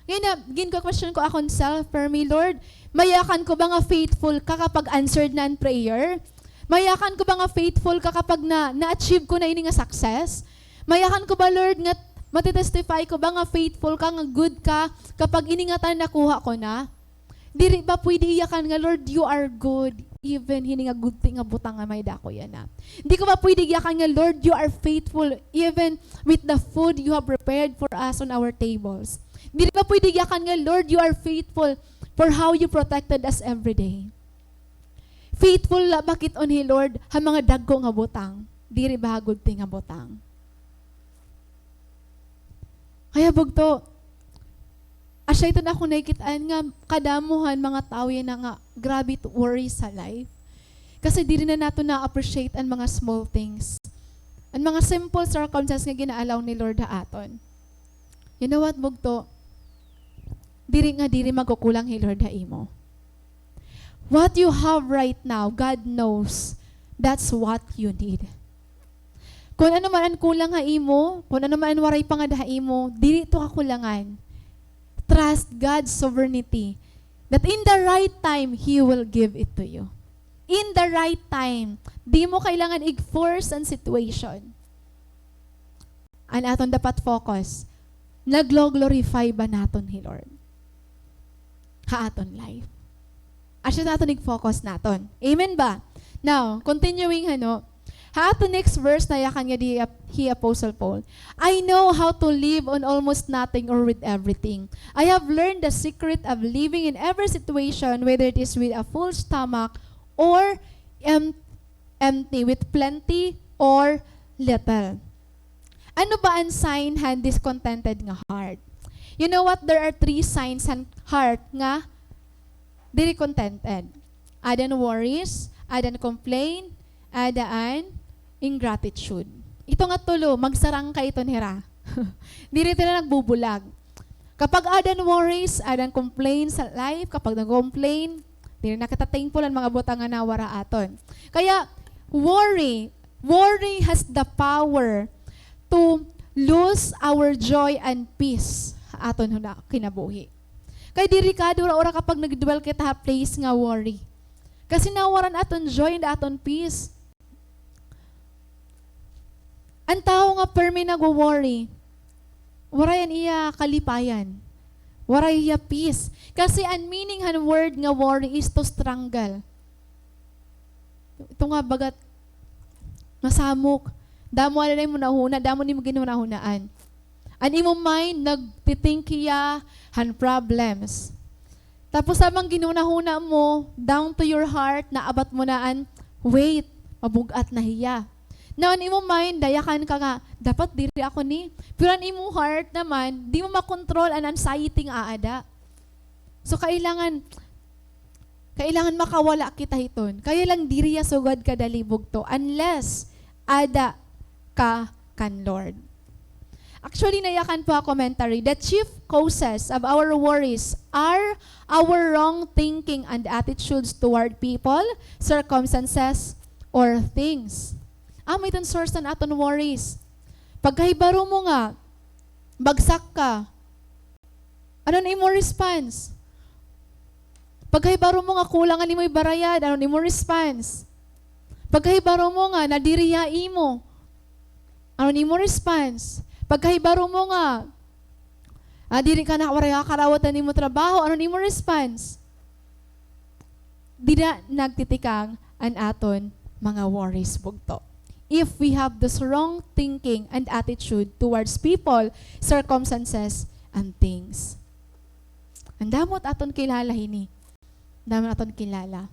Ngayon na, gin-question ko akon self, permi, "Lord, mayakan ko ba nga faithful ka kapag answered na an prayer? Mayakan ko ba nga faithful ka kapag na, na-achieve ko na ini nga success? Mayakan ko ba, Lord, nga mati-testify ko ba nga faithful ka, nga good ka, kapag ini nga tanan nakuha ko na?" Diri ba pwede iyakan nga, "Lord, you are good, even hini nga gudti nga butang nga may-ada ako yana?" Di ko ba pwede iyakan nga, "Lord, you are faithful, even with the food you have prepared for us on our tables?" Diri ba pwede iyakan nga, "Lord, you are faithful for how you protected us every day"? Faithful la ba kit-on hi Lord ha mga dagko nga butang? Diri ba ha gudti nga butang? Kaya bugto, asya iton akon nakikit-an nga kadamo han mga tawo yana nga grabe it worry sa life. Kasi diri na naton na-appreciate an mga small things. An mga simple circumstance nga gina-allow ni Lord ha aton. You know what, bugto? Diri nga diri magkukulang hi Lord ha imo. What you have right now, God knows that's what you need. Kun ano man an kulang ha imo, kun ano man an waray pa ngada ha imo, diri ito kakulangan. Trust God's sovereignty, that in the right time, He will give it to you. In the right time. Di mo kailangan ig-force an situation. An aton dapat focus, naglo-glorify ba naton hi Lord ha aton life? Asya an aton ig-focus naton. Amen ba? Now, continuing, ano, ha aton next verse, nayakan ngadi hi Apostle Paul, "I know how to live on almost nothing or with everything. I have learned the secret of living in every situation, whether it is with a full stomach or em-, empty, with plenty or little." Ano ba an sign han discontented nga heart? You know what? There are three signs han heart nga diri contented. Ada an worries, ada an complain, ada an ingratitude. Ito nga tulo, magsarangkay iton hira. Diri ito hira nagbubulag. Kapag ada an worries, ada an complain sa life, kapag nag-complain, diri na kita thankful han mga butang nga nawara aton. Kaya, worry, worry has the power to lose our joy and peace ha aton huna-, kinabuhi. Kay delikado ra ura kapag nag-dwell kita ha place nga worry. Kasi nawara an aton joy and aton peace. An tawo nga permi nagwo-worry, waray an iya kalipayan. Waray hiya peace. Kasi an meaning han word nga worry is to strangle. Ito nga bagat masamok. Damo ada na imo nahuna, damo nimo ginhunahunaan. An imo mind, nagti-think hiya han problems. Tapos habang ginhunahuna mo, down to your heart, naabat mo na an weight, mabug-at na hiya. Now, an imo mind, nayakan ka nga, dapat diri ako ni. Pero an imo heart naman, di mo makontrol an anxiety nga aada. So, kailangan, kailangan makawala kita hiton. Kaya lang diri hiya sugad kadali bugto, unless ada ka kan Lord. Actually, nayakan po ha commentary, the chief causes of our worries are our wrong thinking and attitudes toward people, circumstances, or things. Amo iton source han aton worries. Pagkahibaro mo nga bagsak ka, ano an imo response? Pagkahibaro mo nga kulang an imo ibarayad, ano an imo response? Pagkahibaro mo nga nadiri hiya ha imo, ano an imo response? Pagkahibaro mo nga, ah, diri ka na, waray ka karawat han imo trabaho, ano an imo response? Dida nagtitikang an aton mga worries, bugto. If we have this wrong thinking and attitude towards people, circumstances, and things. An damo it aton kilala hini. An damo it aton kilala.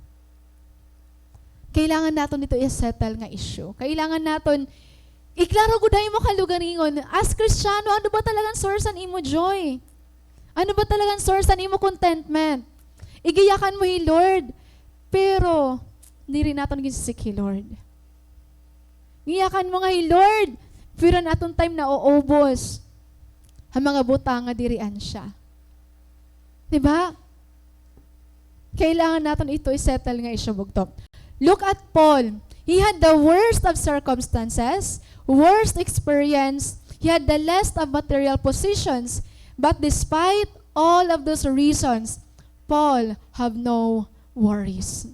Kailangan naton ito i-settle nga issue. Kailangan naton iklaro gud ha imo kalugaringon, as Kristiyano, ano ba talaga an source han imo joy? Ano ba talaga an source han imo contentment? Igiyakan mo hi Lord, pero diri naton ginsisik hi Lord. Giyakan mo nga hi Lord, pero an aton time nauubos ha mga butang nga diri ansya. Di ba? Kailangan naton ito i-settle nga issue, bugto. Look at Paul. He had the worst of circumstances, worst experience. He had the less of material positions. But despite all of those reasons, Paul have no worries.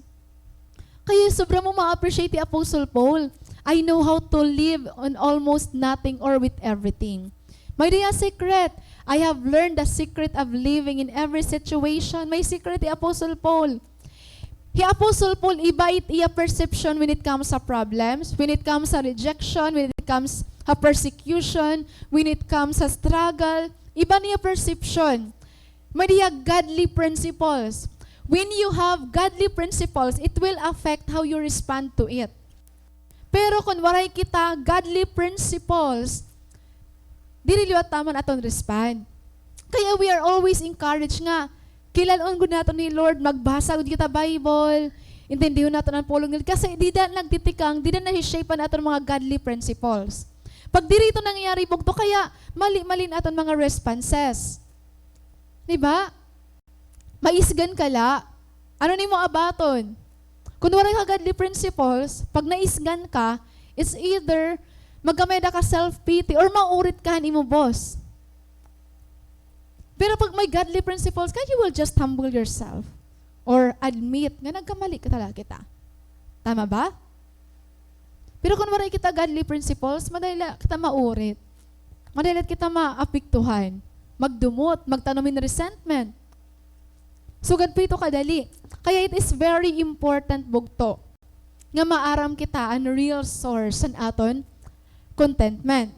Kaya sobra mo ma-appreciate hi Apostle Paul. "I know how to live on almost nothing or with everything." May-ada hiya secret. "I have learned the secret of living in every situation." May secret hi Apostle Paul. Hi Apostle Paul, iba it iya perception when it comes sa problems, when it comes sa rejection, when it comes sa persecution, when it comes sa struggle. Iba niya perception. May-ada hiya godly principles. When you have godly principles, it will affect how you respond to it. Pero kon waray kita godly principles, diri liwat tama an aton respond. Kaya we are always encouraged nga kilal-on gud naton hi Lord, magbasa gud kita Bible, intindihon naton an pulong ni Lord. Kasi dida nagtitikang, dida nahi-shape an aton mga godly principles. Pag diri ito nangyayari, bugto, kaya mali-mali an aton mga responses. Di ba? Maisgan ka la. Ano an imo abaton? Kon waray ka godly principles, pag naisgan ka, it's either magkamay-ada ka self-pity or maurit ka han imo boss. Pero pag may godly principles ka, you will just humble yourself or admit nga nagkamali ka talaga kita. Tama ba? Pero kon waray kita godly principles, madali la kita maurit. Madali la kita maapektuhan. Magdumot, magtanom hin resentment. Sugad pa ito kadali. Kaya it is very important, bugto, nga maaram kita an real source han aton contentment.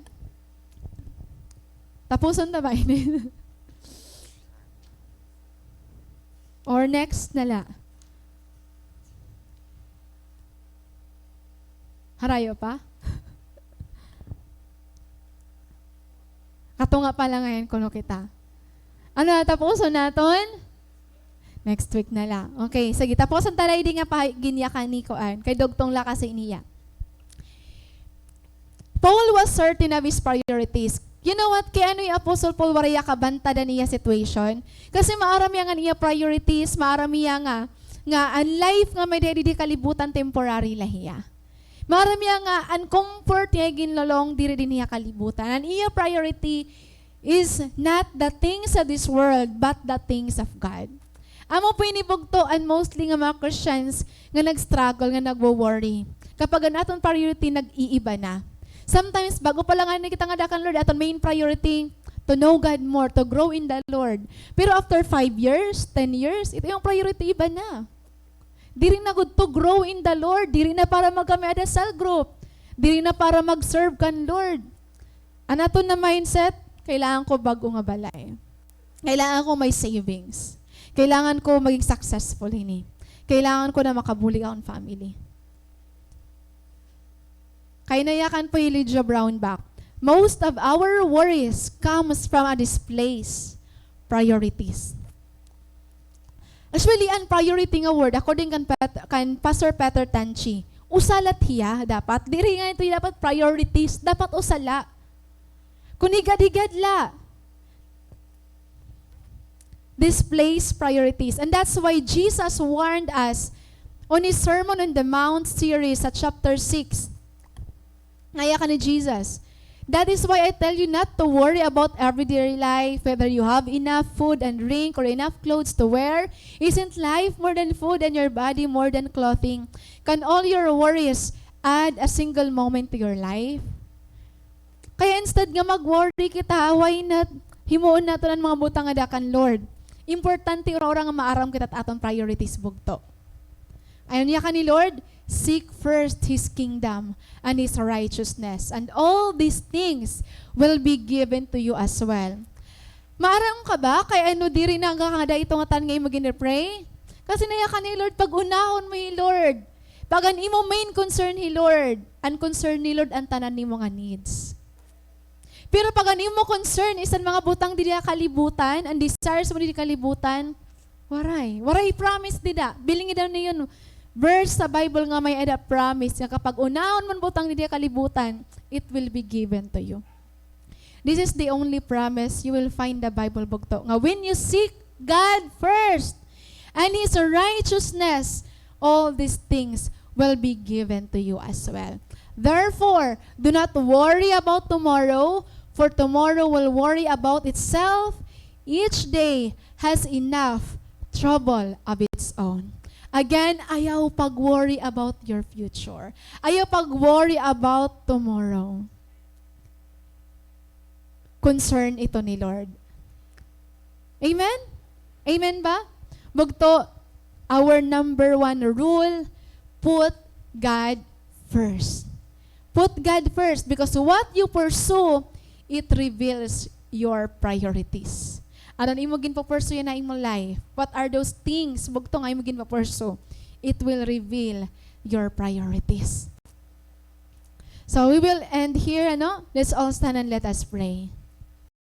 Tapuson ta ba ini? Or next na la. Harayo pa? Katunga pa la ngay-an kuno kita. Ano, tapuson naton? Next week na la. Okay, sige, tapuson ta la idi nga pa ginyakan ni kuan. Kay dugtong la kasi niya. Paul was certain of his priorities. You know what? Kay ano hi Apostle Paul waray hiya kabantad han iya situation? Kasi maaram hiya nga an iya priorities, maaram hiya nga, nga an life nga may-ada didi ha kalibutan temporary la hiya. Maaram hiya nga an comfort nga iya ginlolong diri dinhi ha kalibutan. An iya priority is not the things of this world, but the things of God. Amo po ini, bugto, an mostly nga mga Christians nga nag-struggle, nga nagwo-worry. Kapag an aton priority nag-iiba na. Sometimes, bag-o pa la ngani kita nga daan kan Lord, aton main priority, to know God more, to grow in the Lord. Pero after five years, ten years, ito imo priority iba na. Diri na gud to grow in the Lord. Diri na para magkamay-ada cell group. Diri na para mag-serve kan Lord. An aton na mindset, kailangan ko bag-o nga balay. Kailangan ko may savings. Kailangan ko maging successful hini. Kailangan ko na makabulig akon family. Kay nayakan po hi Lydia Brownback, "Most of our worries comes from a displaced priorities." Actually, an priority nga word, according kan Pat-, kan Pastor Peter Tanchi, usa la hiya dapat. Diri nga ito dapat priorities, dapat usa la. Kon higad-higad la. Displaced priorities. And that's why Jesus warned us on his Sermon on the Mount series sa chapter six. Nayakan ni Jesus, That is why I tell you not to worry about everyday life, whether you have enough food and drink or enough clothes to wear. Isn't life more than food and your body more than clothing? Can all your worries add a single moment to your life? Kaya instead nga mag-worry kita, why not himuon naton an mga butang nga dida kan Lord? Importante ura-ura nga maaram kita hit aton priorities, bugto. Ano an iya kan ni Lord? "Seek first His kingdom and His righteousness, and all these things will be given to you as well." Maaram ka ba kay ano diri nagakangada ito ngatan nga imo gini-pray? Kasi an iya kan ni Lord, pag-unahon mo hi Lord. Pag an imo main concern hi Lord, an concern ni Lord an tanan nimo nga needs. Pero pag an imo concern is an mga butang didi ha kalibutan, an desires mo didi ha kalibutan, waray. Waray promise dida. Bilingi daw niyo an verse sa Bible nga may-ada promise nga kapag unahon mo an butang didi ha kalibutan, it will be given to you. This is the only promise you will find the Bible, bugto, nga when you seek God first and His righteousness, all these things will be given to you as well. Therefore, do not worry about tomorrow, for tomorrow will worry about itself. Each day has enough trouble of its own. Again, ayaw pag-worry about your future. Ayaw pag-worry about tomorrow. Concern ito ni Lord. Amen? Amen ba? Bugto, our number one rule, put God first. Put God first, because what you pursue, it reveals your priorities. Ano an imo ginpa-pursue yana ha imo life? What are those things, bugto, nga imo ginpa-pursue? It will reveal your priorities. So we will end here, ano? Let's all stand and let us pray.